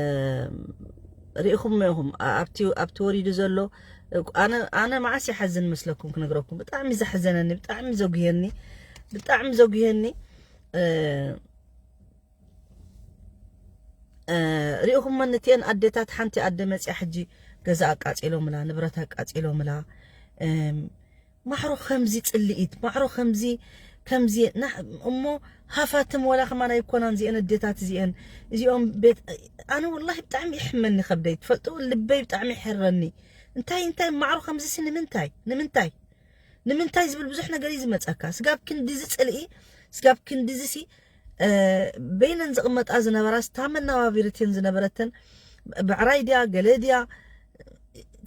ርኢኹም ኢኹም፣ ኣ-፣ ኣብቲ፣ ኣብቲ ወሪዱ ዘሎ፣ እ፣ ኣነ፣ ኣነ መዓስ ይሓዝን መስለኩም ክነግረኩም? ብጣዕሚ ዘሕዘነኒ፣ ብጣዕሚ ዘጉህየኒ፣ ብጣዕሚ ዘጉህየኒ፣ እ፣ እ፣ ርኢኹም እነን ኣዴታት፣ ሓንቲ ኣደ መፅያ ሕጂ ገዛ ኣቃፂሎምላ፣ ንብረት ኣቃፂሎምላ። እም፣ ማዕሮ ከምዚ ፅልኢት፣ ማዕሮ ከምዚ፣ ከምዚ፣ ና-፣ እሞ ሃፋትም ዋላ ከማን ኣይኮናን እዚአን ኣዴታት እዚአን። እዚኦም ቤት፣ ኣነ ወላሂ ብጣዕሚ ይሕመኒ ከብደይ፣ ትፈልጡ፣ ልበይ ብጣዕሚ ይሕረኒ። እንታይ፣ እንታይ ማዕሮ ከምዚ ሲ ንምንታይ? ንምንታይ? ንምንታይ ዝብል ብዙሕ ነገር እዩ ዝመፀካ። ስጋብ ክንድዚ ፅልኢ፣ ስጋብ ክንድዚ ሲ፣ እ፣ በይነን ዝቕመጣ ዝነበራ፣ ስታ መናባብርትን ዝነበረተን፣ ብዕራይ ድያ፣ ገለ ድያ፣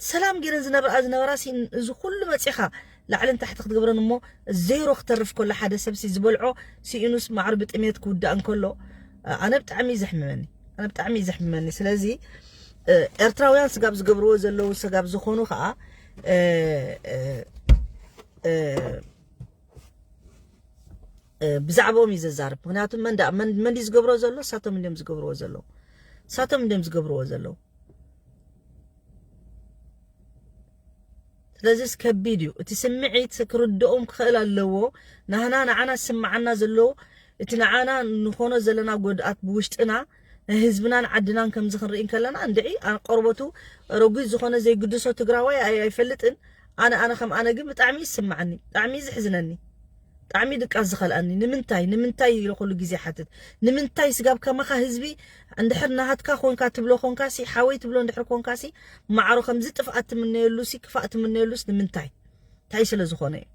ሰላም ገይረን ዝነብራ፣ ዝነበራ ሲ፣ እዚ ኩሉ መፂኻ ላዕልን ታሕቲ ክትገብረን እሞ ዜሮ ክተርፍ ከሎ፣ ሓደ ሰብ ሲ ዝበልዖ ስኢኑስ ማዕር ብጥሜት ክውዳእ እንከሎ፣ ኣነ ብጣዕሚ እዩ ዘሕምመኒ። ኣነ ብጣዕሚ እዩ ዘሕምመኒ። ስለዚ፣ እ፣ ኤርትራውያን ስጋብ ዝገብርዎ ዘለዉ፣ ስጋብ ዝኾኑ ኸዓ፣ እ፣ እ፣ እ፣ እ፣ ብዛዕባኦም እዩ ዘዛርብ። ምኽንያቱ መን ደኣ፣ መን፣ መን ድዩ ዝገብሮ ዘሎ? እሳቶም እንድዮም ዝገብርዎ ዘለዉ። እሳቶም እንድዮም ዝገብርዎ ዘለዉ። ስለዚስ ከቢድ እዩ። እቲ ስምዒት ክርድኦም ክኽእል ኣለዎ። ናህና፣ ንዓና ዝስምዓና ዘሎ፣ እቲ ንዓና ንኾኖ ዘለና ጎድኣት ብውሽጥና፣ ንህዝብናን ዓድናን ከምዚ ክንርኢ እንከለና፣ እንድዒ፣ ኣ-፣ ቆርበቱ ረጒድ ዝኾነ ዘይግድሶ ትግራዋይ ኣይ-፣ ኣይፈልጥን። ኣነ፣ ኣነ ከም ኣነ ግን ብጣዕሚ ይስምዓኒ፣ ብጣዕሚ እዩ ዘሕዝነኒ፣ ብጣዕሚ ድቃስ ዝኸልኣኒ። ንምንታይ፣ ንምንታይ ኢለ ኩሉ ግዜ ሓትት። ንምንታይ ስጋብ ከማኻ ህዝቢ፣ እንድሕር ናሃትካ ኾንካ ትብሎ ኾንካ ሲ፣ ሓወይ ትብሎ እንድሕር ኮንካ ሲ፣ ማዕሮ ከምዚ ጥፍኣት ትምነየሉ ሲ፣ ክፋእ ትምነየሉስ ንምንታይ? እንታይ ስለ ዝኾነ እዩ?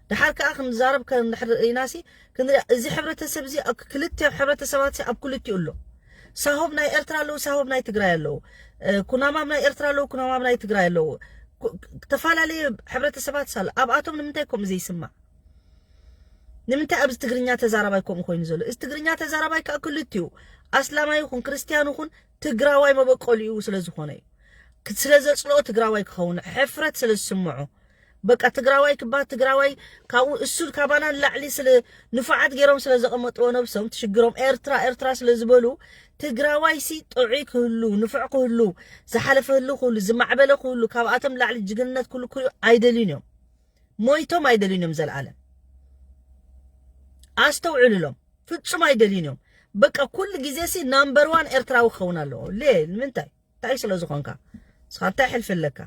ደሓር ከኣ ክንዛረብ ከ-፣ እንድሕር ርኢና ሲ፣ ክንሪኣ፣ እዚ ሕብረተሰብ እዚ ኣብ ክልተ ሕብረተሰባት ሲ ኣብ ክልቲኡ ኣሎ። ሳሆብ ናይ ኤርትራ ኣለዉ፣ ሳሆብ ናይ ትግራይ ኣለዉ። እ፣ ኩናማም ናይ ኤርትራ ኣለዉ፣ ኩናማም ናይ ትግራይ ኣለዉ። ኩ-፣ ዝተፈላለየ ሕብረተሰባት ሳለ፣ ኣብኣቶም ንምንታይ ከምኡ ዘይስማዕ? ንምንታይ ኣብዚ ትግርኛ ተዛራባይ ከምኡ ኮይኑ ዘሎ? እዚ ትግርኛ ተዛራባይ ከኣ ክልቲኡ፣ ኣስላማይ ይኹን ክርስትያን ይኹን ትግራዋይ መበቆሊኡ ስለ ዝኾነ እዩ። ክ-፣ ስለ ዘጽልኦ ትግራዋይ ክኸውን፣ ሕፍረት ስለ ዝስምዖ። በቃ ትግራዋይ ክባ-፣ ትግራዋይ ካብኡ እሱ ካባና ንላዕሊ ስለ ንፉዓት ገይሮም ስለ ዘቐመጥዎ ነብሶም፣ ትሽግሮም ኤርትራ፣ ኤርትራ ስለ ዝበሉ፣ ትግራዋይ ሲ ጥዑይ ክህሉ፣ ንፉዕ ክህሉ፣ ዝሓለፈ ህሉ ክህሉ፣ ዝማዕበለ ክህሉ፣ ካብኣቶም ላዕሊ ጅግንነት ክህሉ ክሪኡ ኣይደልዩን እዮም። ሞይቶም ኣይደልዩን እዮም ዘልኣለም። ኣስተውዕሉሎም። ፍጹም ኣይደልዩን እዮም። በቃ ኩሉ ግዜ ሲ ናምበር ዋን ኤርትራዊ ክኸውን ኣለዎ። ሌ፣ ንምንታይ? እንታይ ስለ ዝኾንካ? ንስኻ እንታይ ሕልፊ ኣለካ?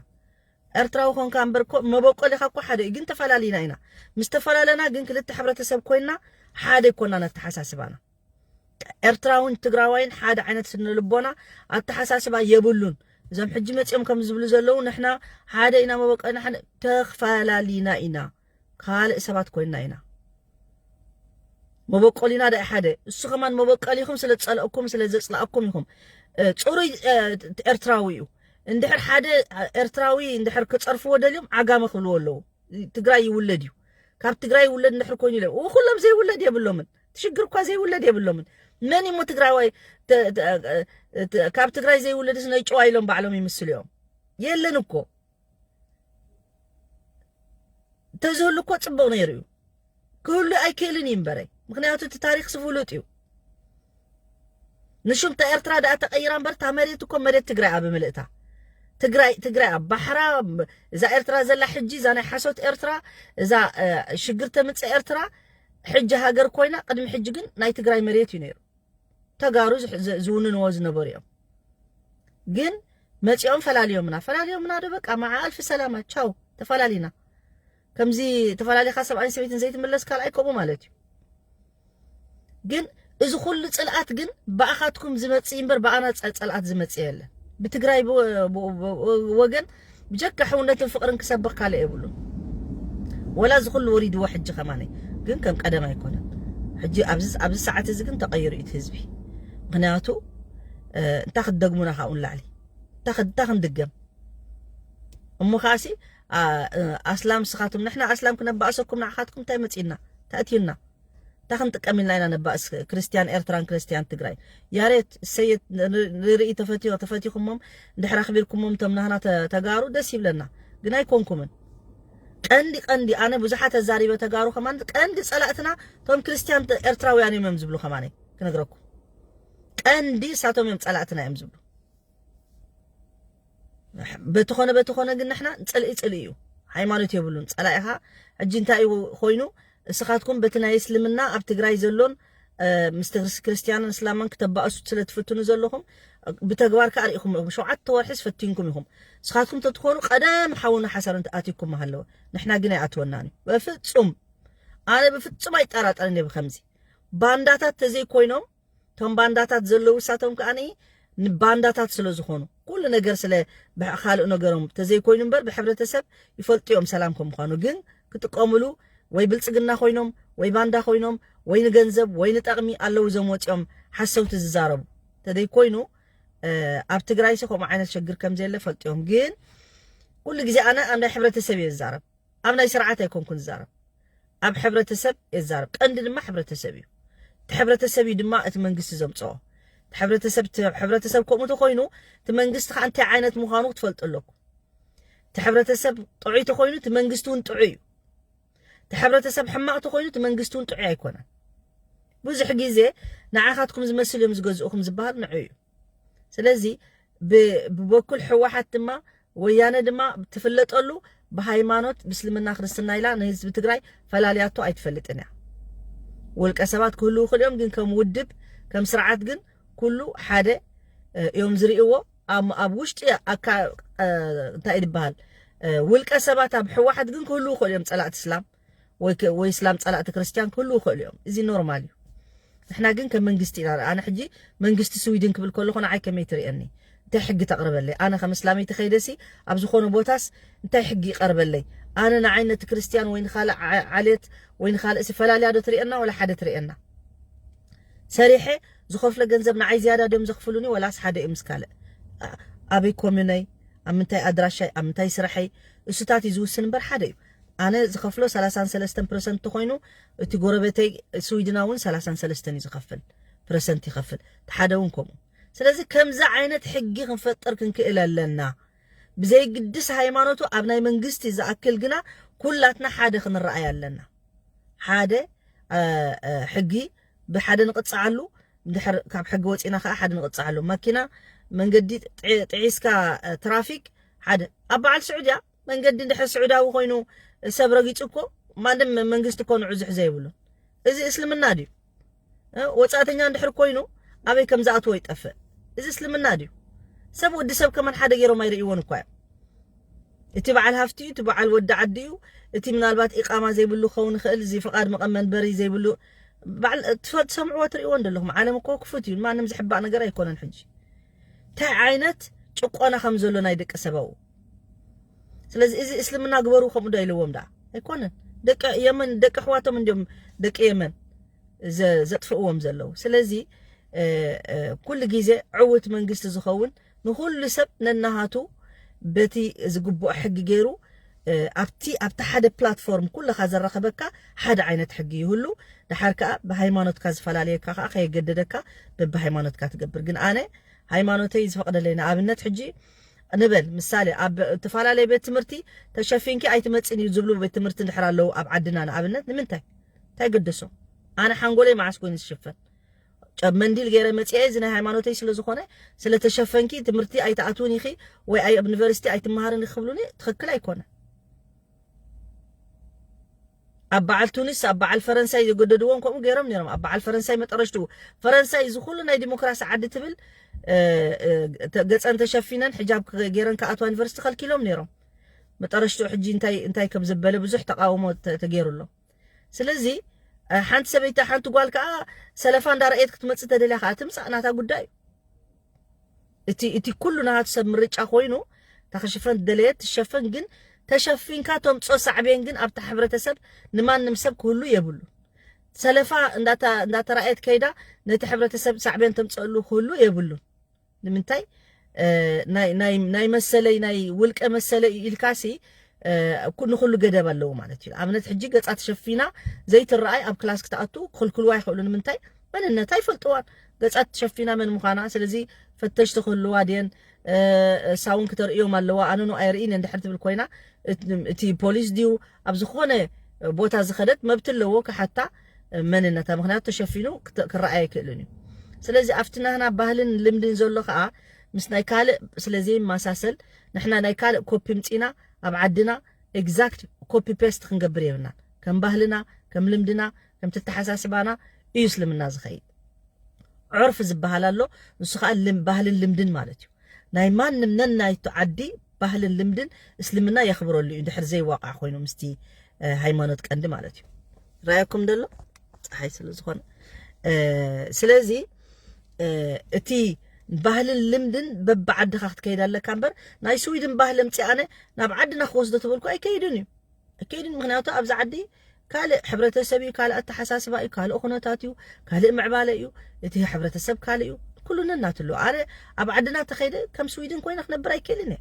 ኤርትራዊ ኾንካ እምበር እኮ መበቆሊኻ እኮ ሓደ እዩ፣ ግን ተፈላሊና ኢና። ምስ ተፈላለና ግን ክልተ ሕብረተሰብ ኮይንና ሓደ ኣይኮናን ኣተሓሳስባና። ኤርትራውን ትግራዋይን ሓደ ዓይነት ስነ ልቦና ኣተሓሳስባ የብሉን። እዞም ሕጂ መጺኦም ከም ዝብሉ ዘለዉ ንሕና ሓደ ኢና፣ መበቆልና ሓደ፣ ተፈላሊና ኢና። ካልእ ሰባት ኮይንና ኢና። መበቆሊና ዳኣ ሓደ። እሱ ከማን መበቆሊኹም ስለ ዝጸልአኩም፣ ስለ ዘጽልኣኩም ኢኹም። እ፣ ጽሩይ፣ እ፣ ኤርትራዊ እዩ። እንድሕር ሓደ ኤርትራዊ እንድሕር ክጸርፍዎ ደልዮም ዓጋመ ክብልዎ ኣለዉ። ትግራይ ይውለድ እዩ። ካብ ትግራይ ይውለድ እንድሕር ኮይኑ ኢሎም። እው፣ ኩሎም ዘይውለድ የብሎምን። ትሽግር እኳ ዘይውለድ የብሎምን። መን እሞ ትግራዋይ ተ-፣ ተ-፣ ተ-፣ ካብ ትግራይ ዘይውለድስ ናይ ጨዋ ኢሎም ባዕሎም ይምስሉ እዮም። የለን እኮ። ተዝህሉ እኮ ጽቡቕ ነይሩ እዩ። ክህሉ ኣይክእልን እዩ እምበረይ። ምኽንያቱ እቲ ታሪኽሲ ፍሉጥ እዩ። ንሹም እታ ኤርትራ ደኣ ተቐይራ እምበር፣ እታ መሬት እኮ መሬት ትግራይ እያ ብምልእታ። ትግራይ፣ ትግራይ ኣብ ባሕራ፣ እዛ ኤርትራ ዘላ ሕጂ፣ እዛ ናይ ሓሶት ኤርትራ፣ እዛ፣ እ፣ ሽግር ተምጽእ ኤርትራ፣ ሕጂ ሃገር ኮይና፣ ቅድሚ ሕጂ ግን ናይ ትግራይ መሬት እዩ ነይሩ። ተጋሩ ዝሕ-፣ ዝ-፣ ዝውንንዎ ዝነበሩ እዮም። ግን መጺኦም ፈላልዮምና፣ ፈላልዮምና ዶ በቃ፣ መዓ ኣልፊ ሰላማ፣ ቻው። ተፈላለና። ከምዚ ተፈላለኻ ሰብኣይን ሰበይትን ዘይትምለስ ካልኣይ ከምኡ ማለት እዩ። ግን እዚ ኩሉ ጽልኣት ግን ብኣኻትኩም ዝመጽእ እምበር ብኣና ጸ- ጸልኣት ዝመጽእ የለን። ብትግራይ ብ- ብ- ብ- ወገን ብጀካ ሕውነትን ፍቕርን ክሰብኽ ካልእ የብሉን። ወላ እዚ ኩሉ ወሪድዎ ሕጂ ከማነይ ግን ከም ቀደም ኣይኮነን። ሕጂ ኣብዚ ኣብዚ ሰዓት እዚ ግን ተቐይሩ እዩ እቲ ህዝቢ። ምክንያቱ እ፣ እንታይ ክትደግሙና ካብኡ ንላዕሊ እንታይ ክድ- እንታይ ክንድገም እሞ ከኣሲ ኣ- እ፣ ኣስላም ስኻትኩም ንሕና ኣስላም ክነባእሰኩም ንዓኻትኩም እንታይ መጺና እንታይ ኣትዩና እንታይ ክንጥቀም ኢልና ኢና ነባእስ ክርስትያን ኤርትራን ክርስትያን ትግራይ ያሬት ሰየት ንርኢ ተፈትዮ ተፈቲኹሞም እንድሕር ኣኽቢርኩሞም እቶም ናህና ተ- ተጋሩ ደስ ይብለና ግን ኣይኮንኩምን ቀንዲ ቀንዲ ኣነ ብዙሓት ተዛሪበ ተጋሩ ከማን ቀንዲ ጸላእትና እቶም ክርስትያን ኤርትራውያን እዮም እዮም ዝብሉ ከማን ክነግረኩም ቀንዲ እሳቶም እዮም ጸላእትና እዮም ዝብሉ በተኾነ በተኾነ ግን ንሕና ጽልኢ ጽልኢ እዩ ሃይማኖት የብሉን ጸላኢኻ ሕጂ እንታይ እዩ ኮይኑ እስኻትኩም በቲ ናይ እስልምና ኣብ ትግራይ ዘሎን ምስ ክርስትያንን እስላምን ክተባእሱ ስለ ትፍትኑ ዘለኹም ብተግባር ከዓ ርኢኹም ኢኹም ሸውዓተ ወርሒ ፈቲንኩም ኢኹም ንስኻትኩም ተትኾኑ ቀደም ሓውና ሓሳብ ኣትይኩም ሃለወ ንሕና ግን ኣይኣትወናን እዩ በፍጹም ኣነ ብፍጹም ኣይጠራጠርን እየ ብከምዚ ባንዳታት ተዘይኮይኖም እቶም ባንዳታት ዘለዉ እሳቶም ከዓ ንባንዳታት ስለ ዝኾኑ ኩሉ ነገር ስለ ካልእ ነገሮም ተዘይኮይኑ እምበር ብሕብረተሰብ ይፈልጡ እዮም ሰላም ከም ምዃኑ ግን ክጥቀሙሉ ወይ ብልፅግና ኮይኖም ወይ ባንዳ ኮይኖም ወይ ንገንዘብ ወይ ንጠቕሚ ኣለዉ እዞም ወፂኦም ሓሰውቲ ዝዛረቡ ተዘይኮይኑ ኣብ ትግራይ ሲ ከምኡ ዓይነት ሸግር ከም ዘየለ ፈልጡ እዮም ግን ኩሉ ግዜ ኣነ ኣብ ናይ ሕብረተሰብ እየ ዝዛረብ ኣብ ናይ ስርዓት ኣይኮንኩን ዝዛረብ ኣብ ሕብረተሰብ እየ ዝዛረብ ቀንዲ ድማ ሕብረተሰብ እዩ እቲ ሕብረተሰብ እዩ ድማ እቲ መንግስቲ ዘምፅኦ እቲ ሕብረተሰብ እቲ ሕብረተሰብ ከምኡ ተኮይኑ እቲ መንግስቲ ከዓ እንታይ ዓይነት ምዃኑ ክትፈልጡ ኣለኩም እቲ ሕብረተሰብ ጥዑይ ተኮይኑ እቲ መንግስቲ እውን ጥዑይ እዩ እቲ ሕብረተሰብ ሕማቕ ተኮይኑ እቲ መንግስቲ እውን ጥዑይ ኣይኮነን ብዙሕ ግዜ ንዓኻትኩም ዝመስል እዮም ዝገዝኡኹም ዝበሃል ንዑ እዩ ስለዚ ብበኩል ህወሓት ድማ ወያነ ድማ ትፍለጠሉ ብሃይማኖት ብእስልምና ክርስትና ኢላ ንህዝቢ ትግራይ ፈላልያቶ ኣይትፈልጥን እያ ውልቀ ሰባት ክህልው ይኽእሉ እዮም ግን ከም ውድብ ከም ስርዓት ግን ኩሉ ሓደ እዮም ዝርእይዎ ኣብ ውሽጢ እንታይ ዝበሃል ውልቀ ሰባት ኣብ ህወሓት ግን ክህልው ይኽእሉ እዮም ፀላእቲ እስላም ወይ እስላም ፀላእቲ ክርስትያን ክህልው ይኽእሉ እዮም እዚ ኖርማል እዩ ንሕና ግን ከም መንግስቲ ኢና ኣነ ሕጂ መንግስቲ ስዊድን ክብል ከለኹ ንዓይ ከመይ ትርእየኒ እንታይ ሕጊ ተቕርበለይ ኣነ ከም እስላመይ ተኸይደሲ ኣብ ዝኾነ ቦታስ እንታይ ሕጊ ይቐርበለይ ኣነ ንዓይ ነቲ ክርስትያን ወይ ንኻልእ ዓሌት ወይ ንኻልእ ሲ ፈላልያ ዶ ትርእየና ወላ ሓደ ትርእየና ሰሪሐ ዝኸፍሎ ገንዘብ ንዓይ ዝያዳ ድዮም ዘኽፍሉኒ ወላስ ሓደ እዩ ምስ ካልእ ኣበይ ኮሚነይ ኣብ ምንታይ ኣድራሻይ ኣብ ምንታይ ስራሐይ እሱታት እዩ ዝውስን እምበር ሓደ እዩ ኣነ ዝኸፍሎ ሰላሳን ሰለስተን ፐርሰንት ተኾይኑ እቲ ጎረቤተይ ስዊድና እውን ሰላሳን ሰለስተን እዩ ዝኸፍል ፐርሰንት ይኸፍል እቲ ሓደ እውን ከምኡ ስለዚ ከምዚ ዓይነት ሕጊ ክንፈጥር ክንክእል ኣለና ብዘይግድስ ሃይማኖቱ ኣብ ናይ መንግስቲ ዝኣክል ግና ኩላትና ሓደ ክንረኣይ ኣለና ሓደ ሕጊ ብሓደ ንቕፅዓሉ እንድሕር ካብ ሕጊ ወፂና ከዓ ሓደ ንቕፅዓሉ ማኪና መንገዲ ጥዒስካ ትራፊክ ሓደ ኣብ በዓል ስዑድያ መንገዲ እንድሕር ስዑዳዊ ኮይኑ ሰብ ረጊፁ እኮ ማንም መንግስቲ እኮ ንዑ ዝሕዘ የብሉን እዚ እስልምና ድዩ ወፃእተኛ እንድሕር ኮይኑ ኣበይ ከም ዝኣትዎ ይጠፍእ እዚ እስልምና ድዩ ሰብ ወዲ ሰብ ከመን ሓደ ገይሮም ኣይርእይዎን እኳ እዮም እቲ በዓል ሃፍቲ እዩ እቲ በዓል ወዲ ዓዲ እዩ እቲ ምናልባት ኢቃማ ዘይብሉ ክኸውን ይኽእል እዚ ፍቓድ መቐመንበሪ ዘይብሉ ትሰምዕዎ ትርእይዎ እንደለኹም ዓለም እኮ ክፉት እዩ ማንም ዝሕባእ ነገር ኣይኮነን ሕጂ እንታይ ዓይነት ጭቆና ከም ዘሎ ናይ ደቂ ሰባው ስለዚ እዚ እስልምና ግበሩ ከምኡ ዶ ኢልዎም ደኣ ኣይኮነን ደቂ የመን ደቂ ኣሕዋቶም እንዲዮም ደቂ የመን ዘጥፍእዎም ዘለዉ ስለዚ ኩሉ ግዜ ዕውት መንግስቲ ዝኸውን ንኩሉ ሰብ ነናሃቱ በቲ ዝግብኦ ሕጊ ገይሩ ኣብቲ ኣብቲ ሓደ ፕላትፎርም ኩልኻ ዘራኸበካ ሓደ ዓይነት ሕጊ ይህሉ ድሓር ከዓ ብሃይማኖትካ ዝፈላለየካ ከዓ ከየገደደካ በብሃይማኖትካ ትገብር ግን ኣነ ሃይማኖተይ ዝፈቕደለይ ንኣብነት ሕጂ ንበል ምሳሌ ኣብ እተፈላለየ ቤት ትምህርቲ ተሸፊንኪ ኣይትመፅን እዩ ዝብሉ ቤት ትምህርቲ እንድሕር ኣለዉ ኣብ ዓድና ንኣብነት ንምንታይ እንታይ ገደሶም ኣነ ሓንጎለይ መዓስ ኮይኑ ዝሽፈን ጨብ መንዲል ገይረ መፅአ እዚ ናይ ሃይማኖተይ ስለ ዝኾነ ስለ ተሸፈንኪ ትምህርቲ ኣይትኣትውን ኢኺ ወይ ኣብ ዩኒቨርሲቲ ኣይትመሃርን ኢኺ ክብሉኒ ትኽክል ኣይኮነ ኣብ በዓል ቱኒስ ኣብ በዓል ፈረንሳይ ዘገደድዎም ከምኡ ገይሮም ነይሮም ኣብ በዓል ፈረንሳይ መጠረሽትኡ ፈረንሳይ እዚ ኩሉ ናይ ዲሞክራሲ ዓዲ ትብል ገፀን ተሸፊነን ሕጃብ ገይረን ከኣትዋ ዩኒቨርሲቲ ከልኪሎም ነይሮም መጠረሽትኡ ሕጂ እንታይ እንታይ ከም ዘበለ ብዙሕ ተቃውሞ ተ- ተገይሩ ኣሎ። ስለዚ እ፣ ሓንቲ ሰበይቲ ሓንቲ ጓል ከዓ ሰለፋ እንዳረኣየት ክትመፅእ ተደልያ ከዓ ትምፃእ፣ ናታ ጉዳይ እዩ። እቲ እቲ ኩሉ ናቱ ሰብ ምርጫ ኮይኑ፣ እታ ክሽፈን ትደለየት ትሸፈን። ግን ተሸፊንካ ተምፅኦ ሳዕቤን ግን ኣብታ ሕብረተሰብ ንማንም ሰብ ክህሉ የብሉን። ሰለፋ እንዳታ- እንዳተራእየት ከይዳ ነቲ ሕብረተሰብ ሳዕቤን ተምፀሉ ክህሉ የብሉን። ንምንታይ እ፣ ናይ ናይ ናይ መሰለይ ናይ ውልቀ መሰለይ እዩ ኢልካሲ እ፣ ኩ- ንኩሉ ገደብ ኣለዎ ማለት እዩ። ኣብነት ሕጂ ገፃ ተሸፊና ዘይትረኣይ ኣብ ክላስ ክትኣቱ ክልክልዋ ይኽእሉ። ንምንታይ? መንነታ ይፈልጥዋን። ገፃ ተሸፊና መን ምዃና። ስለዚ ፈተሽቲ ክህልዋ ድየን እ፣ ሳውን ክተርእዮም ኣለዋ። ኣነ ኑ ኣይርእን እንድሕር ትብል ኮይና እት- እቲ ፖሊስ ድዩ ኣብ ዝኾነ ቦታ ዝኸደት መብት ኣለዎ ክሓታ መንነታ፣ ምክንያቱ ተሸፊኑ ክተ- ክረኣይ ኣይክእልን እዩ። ስለዚ ኣብቲ ናህና ባህልን ልምድን ዘሎ ከዓ ምስ ናይ ካልእ ስለዘይመሳሰል ንሕና ናይ ካልእ ኮፒ ምፂና ኣብ ዓድና ኤግዛክት ኮፒ ፔስት ክንገብር የብልናን። ከም ባህልና ከም ልምድና ከም ተተሓሳስባና እዩ እስልምና ዝኸይድ። ዑርፍ ዝበሃል ኣሎ። ንሱ ከዓ ልም- ባህልን ልምድን ማለት እዩ። ናይ ማንም ነናይቱ ዓዲ ባህልን ልምድን እስልምና የኽብረሉ እዩ፣ ድሕር ዘይዋቃዕ ኮይኑ ምስቲ እ፣ ሃይማኖት ቀንዲ ማለት እዩ። ራእየኩም ደሎ ፀሓይ ስለ ዝኾነ እ፣ ስለዚ እ፣ እቲ ባህልን ልምድን በብዓድኻ ክትከይድ ኣለካ እምበር ናይ ስዊድን ባህሊ ምፅእ ኣነ ናብ ዓድና ክወስዶ ተበልኩ ኣይከይድን እዩ። ኣይከይድን። ምክንያቱ ኣብዚ ዓዲ ካልእ ሕብረተሰብ እዩ፣ ካልእ ኣተሓሳስባ እዩ፣ ካልእ ኩነታት እዩ፣ ካልእ ምዕባለ እዩ። እቲ ሕብረተሰብ ካልእ እዩ። ኩሉ ነናትሉ። ኣነ ኣብ ዓድና ተኸይደ ከም ስዊድን ኮይነ ክነብር ኣይክእልን እየ።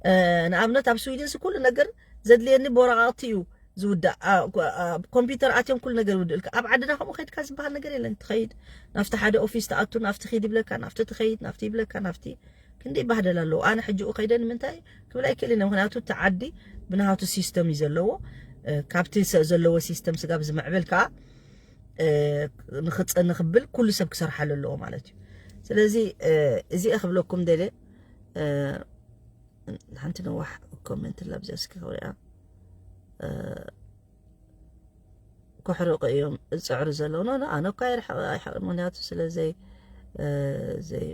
እ፣ ንኣብነት ኣብ ስዊድን ሲ ኩሉ ነገር ዘድልየኒ ብወረቃቕቲ እዩ ዝውዳእ። ኣ፣ ኮ- ኣ፣ ኮምፒውተር ኣትዮም ኩሉ ነገር ይውድእልካ። ኣብ ዓድና ከምኡ ከይድካ ዝበሃል ነገር የለን። ትኸይድ ናብቲ ሓደ ኦፊስ ትኣቱ፣ ናብቲ ኪድ ይብለካ፣ ናብቲ ትኸይድ፣ ናብቲ ይብለካ፣ ናብቲ ክንደይ ባህደል ኣለዎ። ኣነ ሕጂ ኡ ከይደ ንምንታይ ክብል ኣይክእልን እየ። ምክንያቱ እቲ ዓዲ ብናሃቱ ሲስተም እዩ ዘለዎ። እ፣ ካብቲ ሰ- ዘለዎ ሲስተም ስጋብ ዝምዕብል ከዓ እ፣ ንክፀ ንክብል ኩሉ ሰብ ክሰርሓሉ ኣለዎ ማለት እዩ። ስለዚ እ፣ እዚ እየ ክብለኩም ደለ እ፣ ሓንቲ ነዋሕ ኮሜንት ላብዚኣ እስኪ ክሪኣ እ፣ ክሕርቁ እዮም ዝፅዕሩ ዘለዉ። ኖ፣ ኖ፣ ኣነ እኳ ይርሕቕ ኣይሕቕ፣ ምክንያቱ ስለ ዘይ እ፣ ዘይ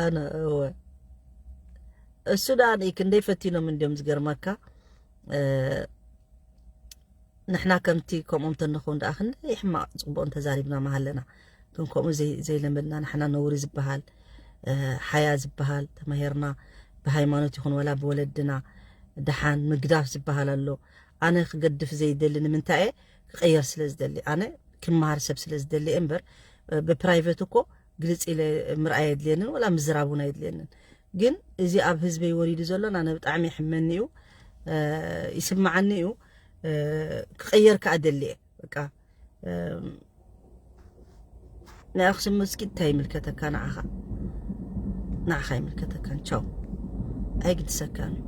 ኣነ እወ እሱ ደኣ ንኢ ክንደይ ፈቲኖም እንዲዮም ዝገርመካ። እ፣ ንሕና ከምቲ ከምኦም ተንኸውን ደኣ ክንደይ ሕማቕ ጽቡቕ እንተዛሪብና መሃለና። ግን ከምኡ ዘይ- ዘይለመድና ንሕና ነውሪ ዝበሃል እ፣ ሓያ ዝበሃል ተማሂርና ብሃይማኖት ይኹን ወላ ብወለድና ደሓን ምግዳፍ ዝበሃል ኣሎ። ኣነ ክገድፍ ዘይደሊ ንምንታይ እየ ክቕየር ስለ ዝደሊ፣ ኣነ ክመሃር ሰብ ስለ ዝደሊ እየ እምበር እ፣ ብፕራይቨት እኮ ግልጽ ኢለ ምርኣይ የድልየንን ወላ ምዝራብ እውን ኣይድልየንን። ግን እዚ ኣብ ህዝበይ ወሪዱ ዘሎ ኣነ ብጣዕሚ ይሕመኒ እዩ እ፣ ይስምዓኒ እዩ እ፣ ክቕየር ከኣ ደሊ እየ በቃ እ፣ ናይ ኣኽሱም መስጊድ እንታይ ይምልከተካ ንዓኻ? ንዓኻ ይምልከተካን ቻው ኣይግድሰካን እዩ።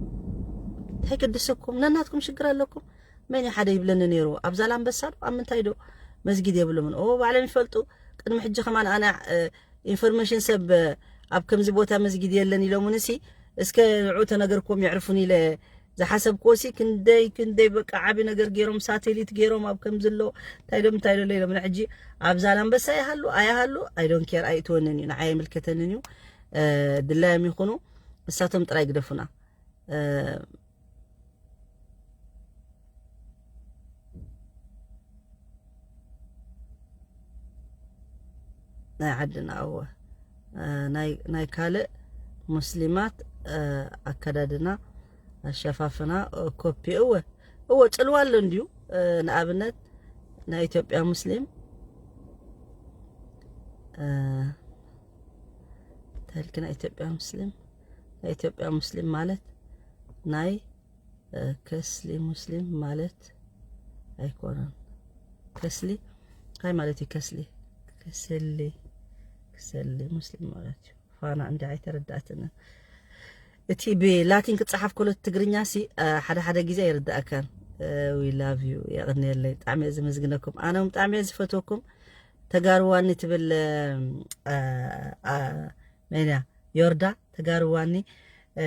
እንታይ ግድሰኩም? ነናትኩም ሽግር ኣለኩም። መን እዩ ሓደ ይብለኒ ነይሩ ኣብ ዛላምበሳ ዶ ኣብ ምንታይ ዶ መስጊድ የብሎምን። ኦ ባዕሎም ይፈልጡ። ቅድሚ ሕጂ ከማን ኣነ እ፣ ኢንፎርሜሽን ሰብ እ፣ ኣብ ከምዚ ቦታ መስጊድ የለን ኢሎምንሲ እስከ ንዑ ተነገርኩም የዕርፉን ኢለ ዝሓሰብክዎ ሲ ክንደይ ክንደይ በቃ ዓቢ ነገር ገይሮም ሳቴሊት ገይሮም ኣብ ከም ዘሎ እንታይ ዶ እንታይ ዶ ኢሎም ንሕጂ ኣብ ዛላምበሳ ይሃሉ ኣይሃሉ I don't care ኣይእትወንን እዩ ንዓይ ኣይምልከተንን እዩ እ፣ ድላዮም ይኹኑ ንሳቶም ጥራይ ግደፉና እ፣ ናይ ዓድና እወ እ፣ ናይ ናይ ካልእ ሙስሊማት እ፣ ኣከዳድና ኣሸፋፍና እ፣ ኮፒ እወ እወ ጽልዋ ኣሎ እንድዩ እ፣ ንኣብነት ናይ ኢትዮጵያ ሙስሊም እ፣ እንታይ ኢልኪ ናይ ኢትዮጵያ ሙስሊም ናይ ኢትዮጵያ ሙስሊም ማለት ናይ እ፣ ከስሊ ሙስሊም ማለት ኣይኮነን። ከስሊ እንታይ ማለት እዩ? ከስሊ ከስሊ ከስሊ ሙስሊም ማለት እዩ። ፋና እንዲ ኣይተረዳእትንን። እቲ ብላቲን ክፀሓፍ ከሎ ትግርኛ ሲ እ፣ ሓደ ሓደ ግዜ ኣይርዳእካን። እ፣ we love you የቕንየለይ። ብጣዕሚ እየ ዝምስግነኩም። ኣነ እውን ብጣዕሚ እየ ዝፈትወኩም። ተጋርዋኒ ትብል እ፣ እ፣ እ፣ መን እያ? ዮርዳ ተጋርዋኒ እ፣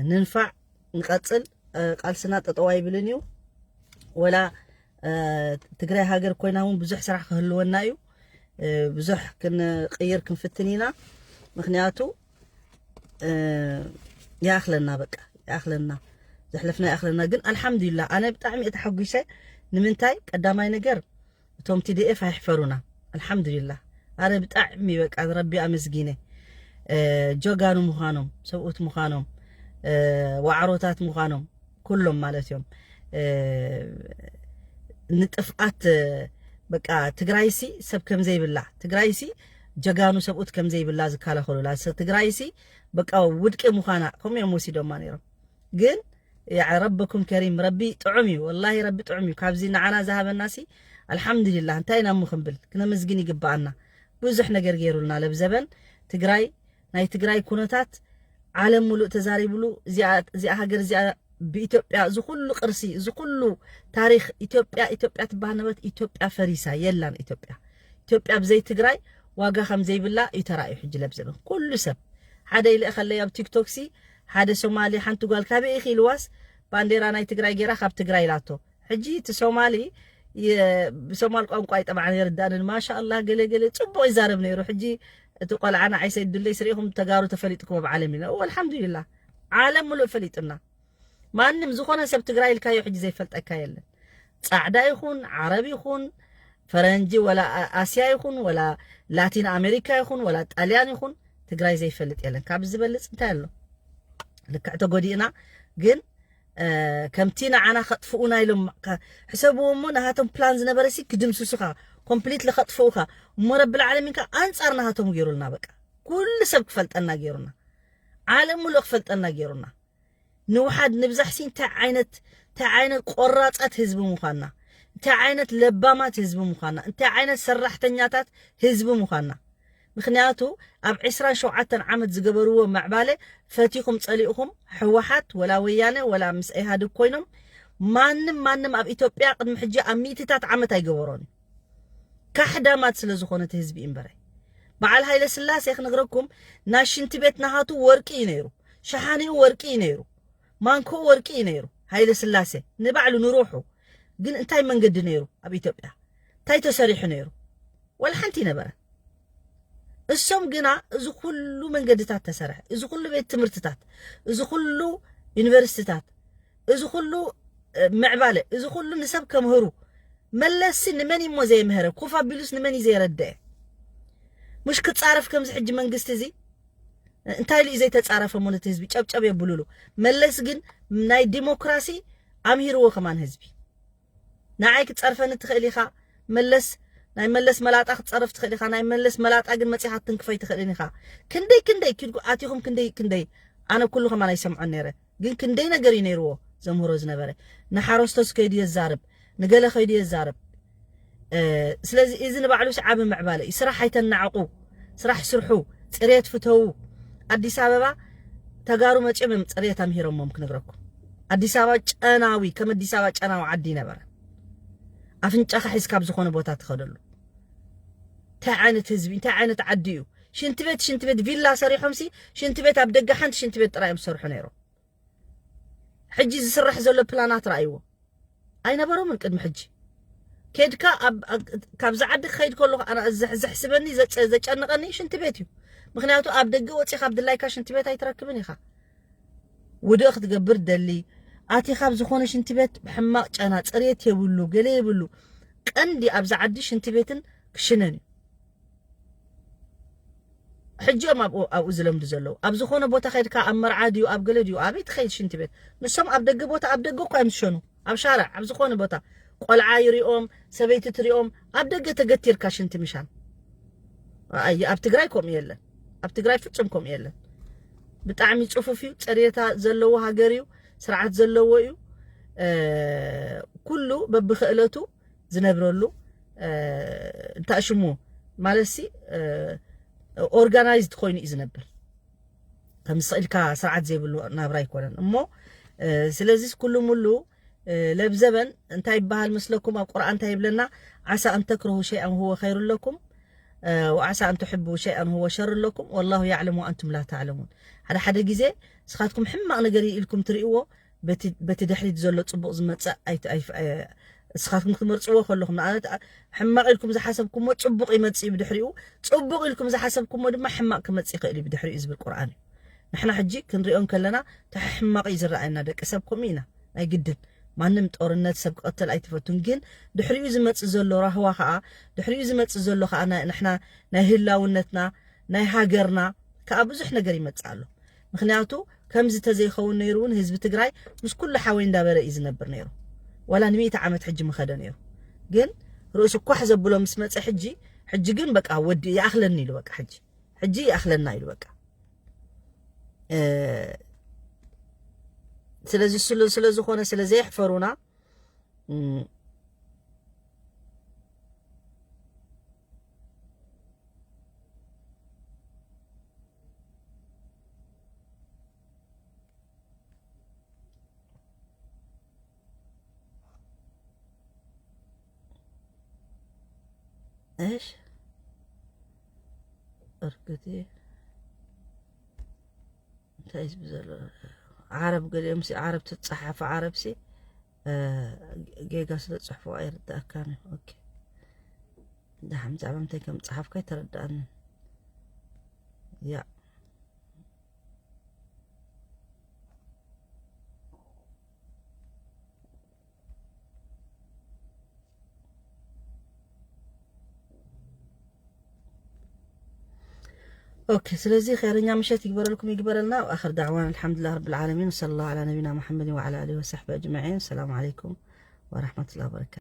ንንፋዕ ንቐጽል እ፣ ቃልስና ጠጠው ኣይብልን እዩ ወላ እ፣ ትግራይ ሃገር ኮይና እውን ብዙሕ ስራሕ ክህልወና እዩ እ፣ ብዙሕ ክንቅይር ክንፍትን ኢና ምክንያቱ እ፣ ይኣኽለና፣ በቃ ይኣኽለና፣ ዘሕለፍና ይኣኽለና። ግን ኣልሓምዱሊላህ፣ ኣነ ብጣዕሚ እየ ተሓጒሰ። ንምንታይ? ቀዳማይ ነገር፣ እቶም ቲ ዲ ኤፍ ኣይሕፈሩና። ኣልሓምዱሊላህ፣ ኣነ ብጣዕሚ በቃ ረቢ ኣመስጊነ። እ፣ ጀጋኑ ምዃኖም፣ ሰብኡት ምዃኖም፣ እ፣ ዋዕሮታት ምዃኖም፣ ኩሎም ማለት እዮም። እ፣ ንጥፍኣት፣ በቃ ትግራይሲ ሰብ ከም ዘይብላ፣ ትግራይሲ ጀጋኑ ሰብኡት ከም ዘይብላ ዝከላኸሉላ፣ ስ-፣ ትግራይሲ በቃ ውድቂ ምዃና ከምኡ እዮም ወሲዶማ ነይሮም። ግን ያ ረበኩም ከሪም፣ ረቢ ጥዑም እዩ፣ ወላሂ ረቢ ጥዑም እዩ። ካብዚ ንዓና ዝሃበናሲ ኣልሓምዱሊላህ፣ እንታይ ኢና እሞ ክንብል፣ ክነመስግን ይግብኣና። ብዙሕ ነገር ገይሩልና ለብዘበን ትግራይ፣ ናይ ትግራይ ኩነታት ዓለም ሙሉእ ተዛሪብሉ። እዚኣ፣ እዚኣ ሃገር እዚኣ ብኢትዮጵያ፣ እዚ ኩሉ ቅርሲ፣ እዚ ኩሉ ታሪኽ ኢትዮጵያ፣ ኢትዮጵያ ትበሃል ነበረት፣ ኢትዮጵያ ፈሪሳ፣ የላን ኢትዮጵያ። ኢትዮጵያ ብዘይ ትግራይ ዋጋ ከም ዘይብላ እዩ ተራእዩ። ሕጂ ለብዘበን ኩሉ ሰብ ሓደ ኢለ እኸለይ ኣብ ቲክቶክ ሲ፣ ሓደ ሶማሊ ሓንቲ ጓል ካበይ ኢኺ ኢልዋስ፣ ባንዴራ ናይ ትግራይ ገይራ ካብ ትግራይ ኢላቶ። ሕጂ እቲ ሶማሊ የ-፣ ብሶማል ቋንቋ ይጠብዓን የርዳእንን። ማሻ ኣላህ፣ ገለ ገለ ጽቡቕ ይዛረብ ነይሩ። ሕጂ እቲ ቆልዓ ንዓይ ሰይዱለይ ስሪኹም ተጋሩ ተፈሊጥኩም ኣብ ዓለም ኢለ። እወ፣ ኣልሓምዱሊላህ፣ ዓለም ሙሉእ ፈሊጡና። ማንም ዝኾነ ሰብ ትግራይ ኢልካዮ ሕጂ ዘይፈልጠካ የለን። ጻዕዳ ይኹን፣ ዓረብ ይኹን፣ ፈረንጂ፣ ወላ ኣ-፣ ኣስያ ይኹን፣ ወላ ላቲን ኣሜሪካ ይኹን፣ ወላ ጣልያን ይኹን፣ ትግራይ ዘይፈልጥ የለን። ካብ ዝበልጽ እንታይ ኣሎ? ልክዕ ተጎዲእና፣ ግን፣ እ፣ ከምቲ ንዓና ከጥፍኡና ኢሎም ከ-፣ ሕሰብዎ እሞ፣ ናሃቶም ፕላን ዝነበረ ሲ ክድምስሱኻ፣ ኮምፕሊትሊ ከጥፍኡኻ። እሞ ረብል ዓለሚን ከ ኣንጻር ናሃቶም ገይሩልና። በቃ ኩሉ ሰብ ክፈልጠና ገይሩና። ዓለም ሙሉእ ክፈልጠና ገይሩና። ንውሓድ ንብዛሕ ሲ እንታይ ዓይነት፣ እንታይ ዓይነት ቆራጻት ህዝቢ ምዃንና፣ እንታይ ዓይነት ለባማት ህዝቢ ምዃንና፣ እንታይ ዓይነት ሰራሕተኛታት ህዝቢ ምዃንና። ምኽንያቱ ኣብ ዕስራን ሸውዓተን ዓመት ዝገበርዎ ምዕባለ፣ ፈቲኹም ጸሊእኹም፣ ህወሓት ወላ ወያነ ወላ ምስ ኢህኣዴግ ኮይኖም፣ ማንም፣ ማንም ኣብ ኢትዮጵያ ቅድሚ ሕጂ ኣብ ሚእትታት ዓመት ኣይገበሮን እዩ። ካሕዳማት ስለ ዝኾነ እቲ ህዝቢ እዩ እምበረ። በዓል ሃይለ ስላሴ ክነግረኩም፣ ናይ ሽንቲ ቤት ናሃቱ ወርቂ እዩ ነይሩ፣ ሸሓኒኡ ወርቂ እዩ ነይሩ፣ ማንኮ ወርቂ እዩ ነይሩ። ሃይለ ስላሴ ንባዕሉ ንሩሑ። ግን እንታይ መንገዲ ነይሩ ኣብ ኢትዮጵያ? እንታይ ተሰሪሑ ነይሩ? ወላ ሓንቲ ነበረ። እሶም ግና እዚ ኩሉ መንገድታት ተሰርሐ፣ እዚ ኩሉ ቤት ትምህርትታት፣ እዚ ኩሉ ዩኒቨርሲቲታት፣ እዚ ኩሉ፣ እ፣ ምዕባለ፣ እዚ ኩሉ ንሰብ ከምህሩ። መለስሲ ንመን እሞ ዘይምህረ? ኮፍ ኣቢሉስ ንመን እዩ ዘየረድአ? ምሽ ክጻረፍ ከምዚ ሕጂ መንግስቲ እዚ እንታይ ኢሉ እዩ ዘይተጻረፈ? እሞ ነቲ ህዝቢ ጨብጨብ የብሉሉ። መለስ ግን ናይ ዲሞክራሲ ኣምሂርዎ ከማን ህዝቢ። ንዓይ ክትጸርፈኒ ትኽእል ኢኻ። መለስ፣ ናይ መለስ መላጣ ክትጸርፍ ትኽእል ኢኻ። ናይ መለስ መላጣ ግን መጺኻ ክትንክፈይ ትኽእልን ኢኻ። ክንደይ፣ ክንደይ ኪድኩ ኣቲኹም፣ ክንደይ፣ ክንደይ። ኣነ ኩሉ ከማን ኣይሰምዖን ነይረ። ግን ክንደይ ነገር እዩ ነይርዎ ዘምህሮ ዝነበረ። ንሓረስቶስ ከይዱ የዛርብ፣ ንገለ ከይዱ የዛርብ። እ፣ ስለዚ እዚ ንባዕሉ ሲ ዓቢ ምዕባለ እዩ። ስራሕ ኣይተናዕቑ፣ ስራሕ ስርሑ፣ ጽሬት ፍተዉ። ኣዲስ ኣበባ ተጋሩ መጺኦም እዮም ጽሬት ኣምሂሮሞም ክነግረኩም። ኣዲስ ኣበባ ጨናዊ፣ ከም ኣዲስ ኣበባ ጨናዊ ዓዲ ነበረ። ኣፍንጫኻ ሒዝካ ኣብ ዝኾነ ቦታ ትኸደሉ። እንታይ ዓይነት ህዝቢ፣ እንታይ ዓይነት ዓዲ እዩ? ሽንቲ ቤት፣ ሽንቲ ቤት ቪላ ሰሪሖም ሲ፣ ሽንቲ ቤት ኣብ ደገ ሓንቲ ሽንቲ ቤት ጥራይ እዮም ዝሰርሑ ነይሮም። ሕጂ ዝስራሕ ዘሎ ፕላናት ረኣይዎ። ኣይነበሮምን ቅድሚ ሕጂ። ኬድካ ኣብ፣ ኣብ፣ ካብዛ ዓዲ ክኸይድ ከለኹ ኣነ ዘሕ-፣ ዘሕስበኒ፣ ዘጨ-፣ ዘጨንቐኒ ሽንቲ ቤት እዩ። ምኽንያቱ ኣብ ደገ ወጺኻ ኣብ ድላይካ ሽንቲ ቤት ኣይትረክብን ኢኻ። ውድእ ክትገብር ደሊ፣ ኣቲኻ ኣብ ዝኾነ ሽንቲ ቤት ሕማቕ ጨና፣ ጽሬት የብሉ፣ ገለ የብሉ። ቀንዲ ኣብዛ ዓዲ ሽንቲ ቤትን ክሽነን እዩ። ሕጂ እዮም ኣብኡ፣ ኣብኡ ዝለምዱ ዘለዉ። ኣብ ዝኾነ ቦታ ከይድካ፣ ኣብ መርዓ ድዩ፣ ኣብ ገለ ድዩ፣ ኣበይ ትኸይድ ሽንቲ ቤት? ንሶም ኣብ ደገ ቦታ፣ ኣብ ደገ እኳ እዮም ዝሸኑ። ኣብ ሻርዕ፣ ኣብ ዝኾነ ቦታ ቆልዓ ይሪኦም፣ ሰበይቲ ትሪኦም፣ ኣብ ደገ ተገቲርካ ሽንቲ ምሻን። ኣይ፣ ኣብ ትግራይ ከምኡ የለን። ኣብ ትግራይ ፍጹም ከምኡ የለን። ብጣዕሚ ጽፉፍ እዩ፣ ጽሬታ ዘለዎ ሃገር እዩ፣ ስርዓት ዘለዎ እዩ። እ፣ ኩሉ በብክእለቱ ዝነብረሉ፣ እ፣ እንታይ ሽሙ ማለት ሲ፣ እ፣ ኦርጋናይዝድ ኮይኑ እዩ ዝነብር። ከም ስቕ ኢልካ ስርዓት ዘይብሉ ናብራ ኣይኮነን እሞ፣ እ፣ ስለዚስ ኩሉ ሙሉ፣ እ፣ ለብዘበን እንታይ ይበሃል መስለኩም? ኣብ ቁርኣን እንታይ ይብለና? ዓሳ ኣን ተክረሁ ሸይኣን ሁወ ኸይሩ ለኩም፣ እ፣ ወዓሳ ኣን ትሕቡ ሸይኣን ሁወ ሸሩ ለኩም፣ ወላሁ ያዕለም ወኣንቱም ላ ተዕለሙን። ሓደ ሓደ ግዜ ንስኻትኩም ሕማቕ ነገር እዩ ኢልኩም ትርእይዎ፣ በቲ፣ በቲ ድሕሪት ዘሎ ጽቡቕ ዝመጽእ ኣይት-፣ ኣይፍ-፣ እ፣ ንስኻትኩም ክትመርጽዎ ከለኹም፣ ንኣብነት፣ ኣ-፣ ሕማቕ ኢልኩም ዝሓሰብኩሞ ጽቡቕ ይመጽእ እዩ ብድሕሪኡ፣ ጽቡቕ ኢልኩም ዝሓሰብኩሞ ድማ ሕማቕ ክመጽእ ይኽእል እዩ ብድሕሪኡ ዝብል ቁርኣን እዩ። ንሕና ሕጂ ክንሪኦ እንከለና ተሕሕማቕ እዩ ዝረኣየና። ደቂ ሰብ ከምኡ ኢና፣ ናይ ግድን። ማንም ጦርነት ሰብ ክቐተል ኣይትፈቱን፣ ግን ድሕሪኡ ዝመጽእ ዘሎ ራህዋ ኸኣ፣ ድሕሪኡ ዝመጽእ ዘሎ ኸኣ ናይ፣ ንሕና ናይ ህላውነትና፣ ናይ ሃገርና ከኣ ብዙሕ ነገር ይመጽእ ኣሎ። ምኽንያቱ ከምዚ ተዘይኸውን ነይሩ እውን ህዝቢ ትግራይ ምስ ኩሉ ሓወይ እንዳበለ እዩ ዝነብር ነይሩ። ዋላ ንሚእቲ ዓመት ሕጂ ምኸደ ነይሩ። ግን ርእሱ ኳሕ ዘብሎ ምስ መጸ ሕጂ፣ ሕጂ ግን በቃ ወዲ ይኣኽለኒ ኢሉ በቃ ሕጂ። ሕጂ ይኣኽለና ኢሉ በቃ። እ፣ ስለዚ ስለ-፣ ስለ ዝኾነ ስለ ዘየሕፈሩና፣ እም፣ እሽ እርግቲ እንታይ ዝብ ዘሎ ዓረብ ገሊኦም ሲ ዓረብ ትጸሓፈ ዓረብ ሲ እ፣ ጌጋ ስለ ጽሑፎ ኣይርዳእካን እዩ። ኦኬ። ደሓን ብዛዕባ እንታይ ከም ጸሓፍካ ኣይተረዳእንን። ያ። ኦኬ፣ ስለዚ ኸይረኛ ምሸት ይግበረልኩም ይግበረልና። وآخر دعوانا الحمد لله رب العالمين، وصلى الله على نبينا محمد وعلى آله وصحبه أجمعين. السلام عليكم ورحمة الله وبركاته.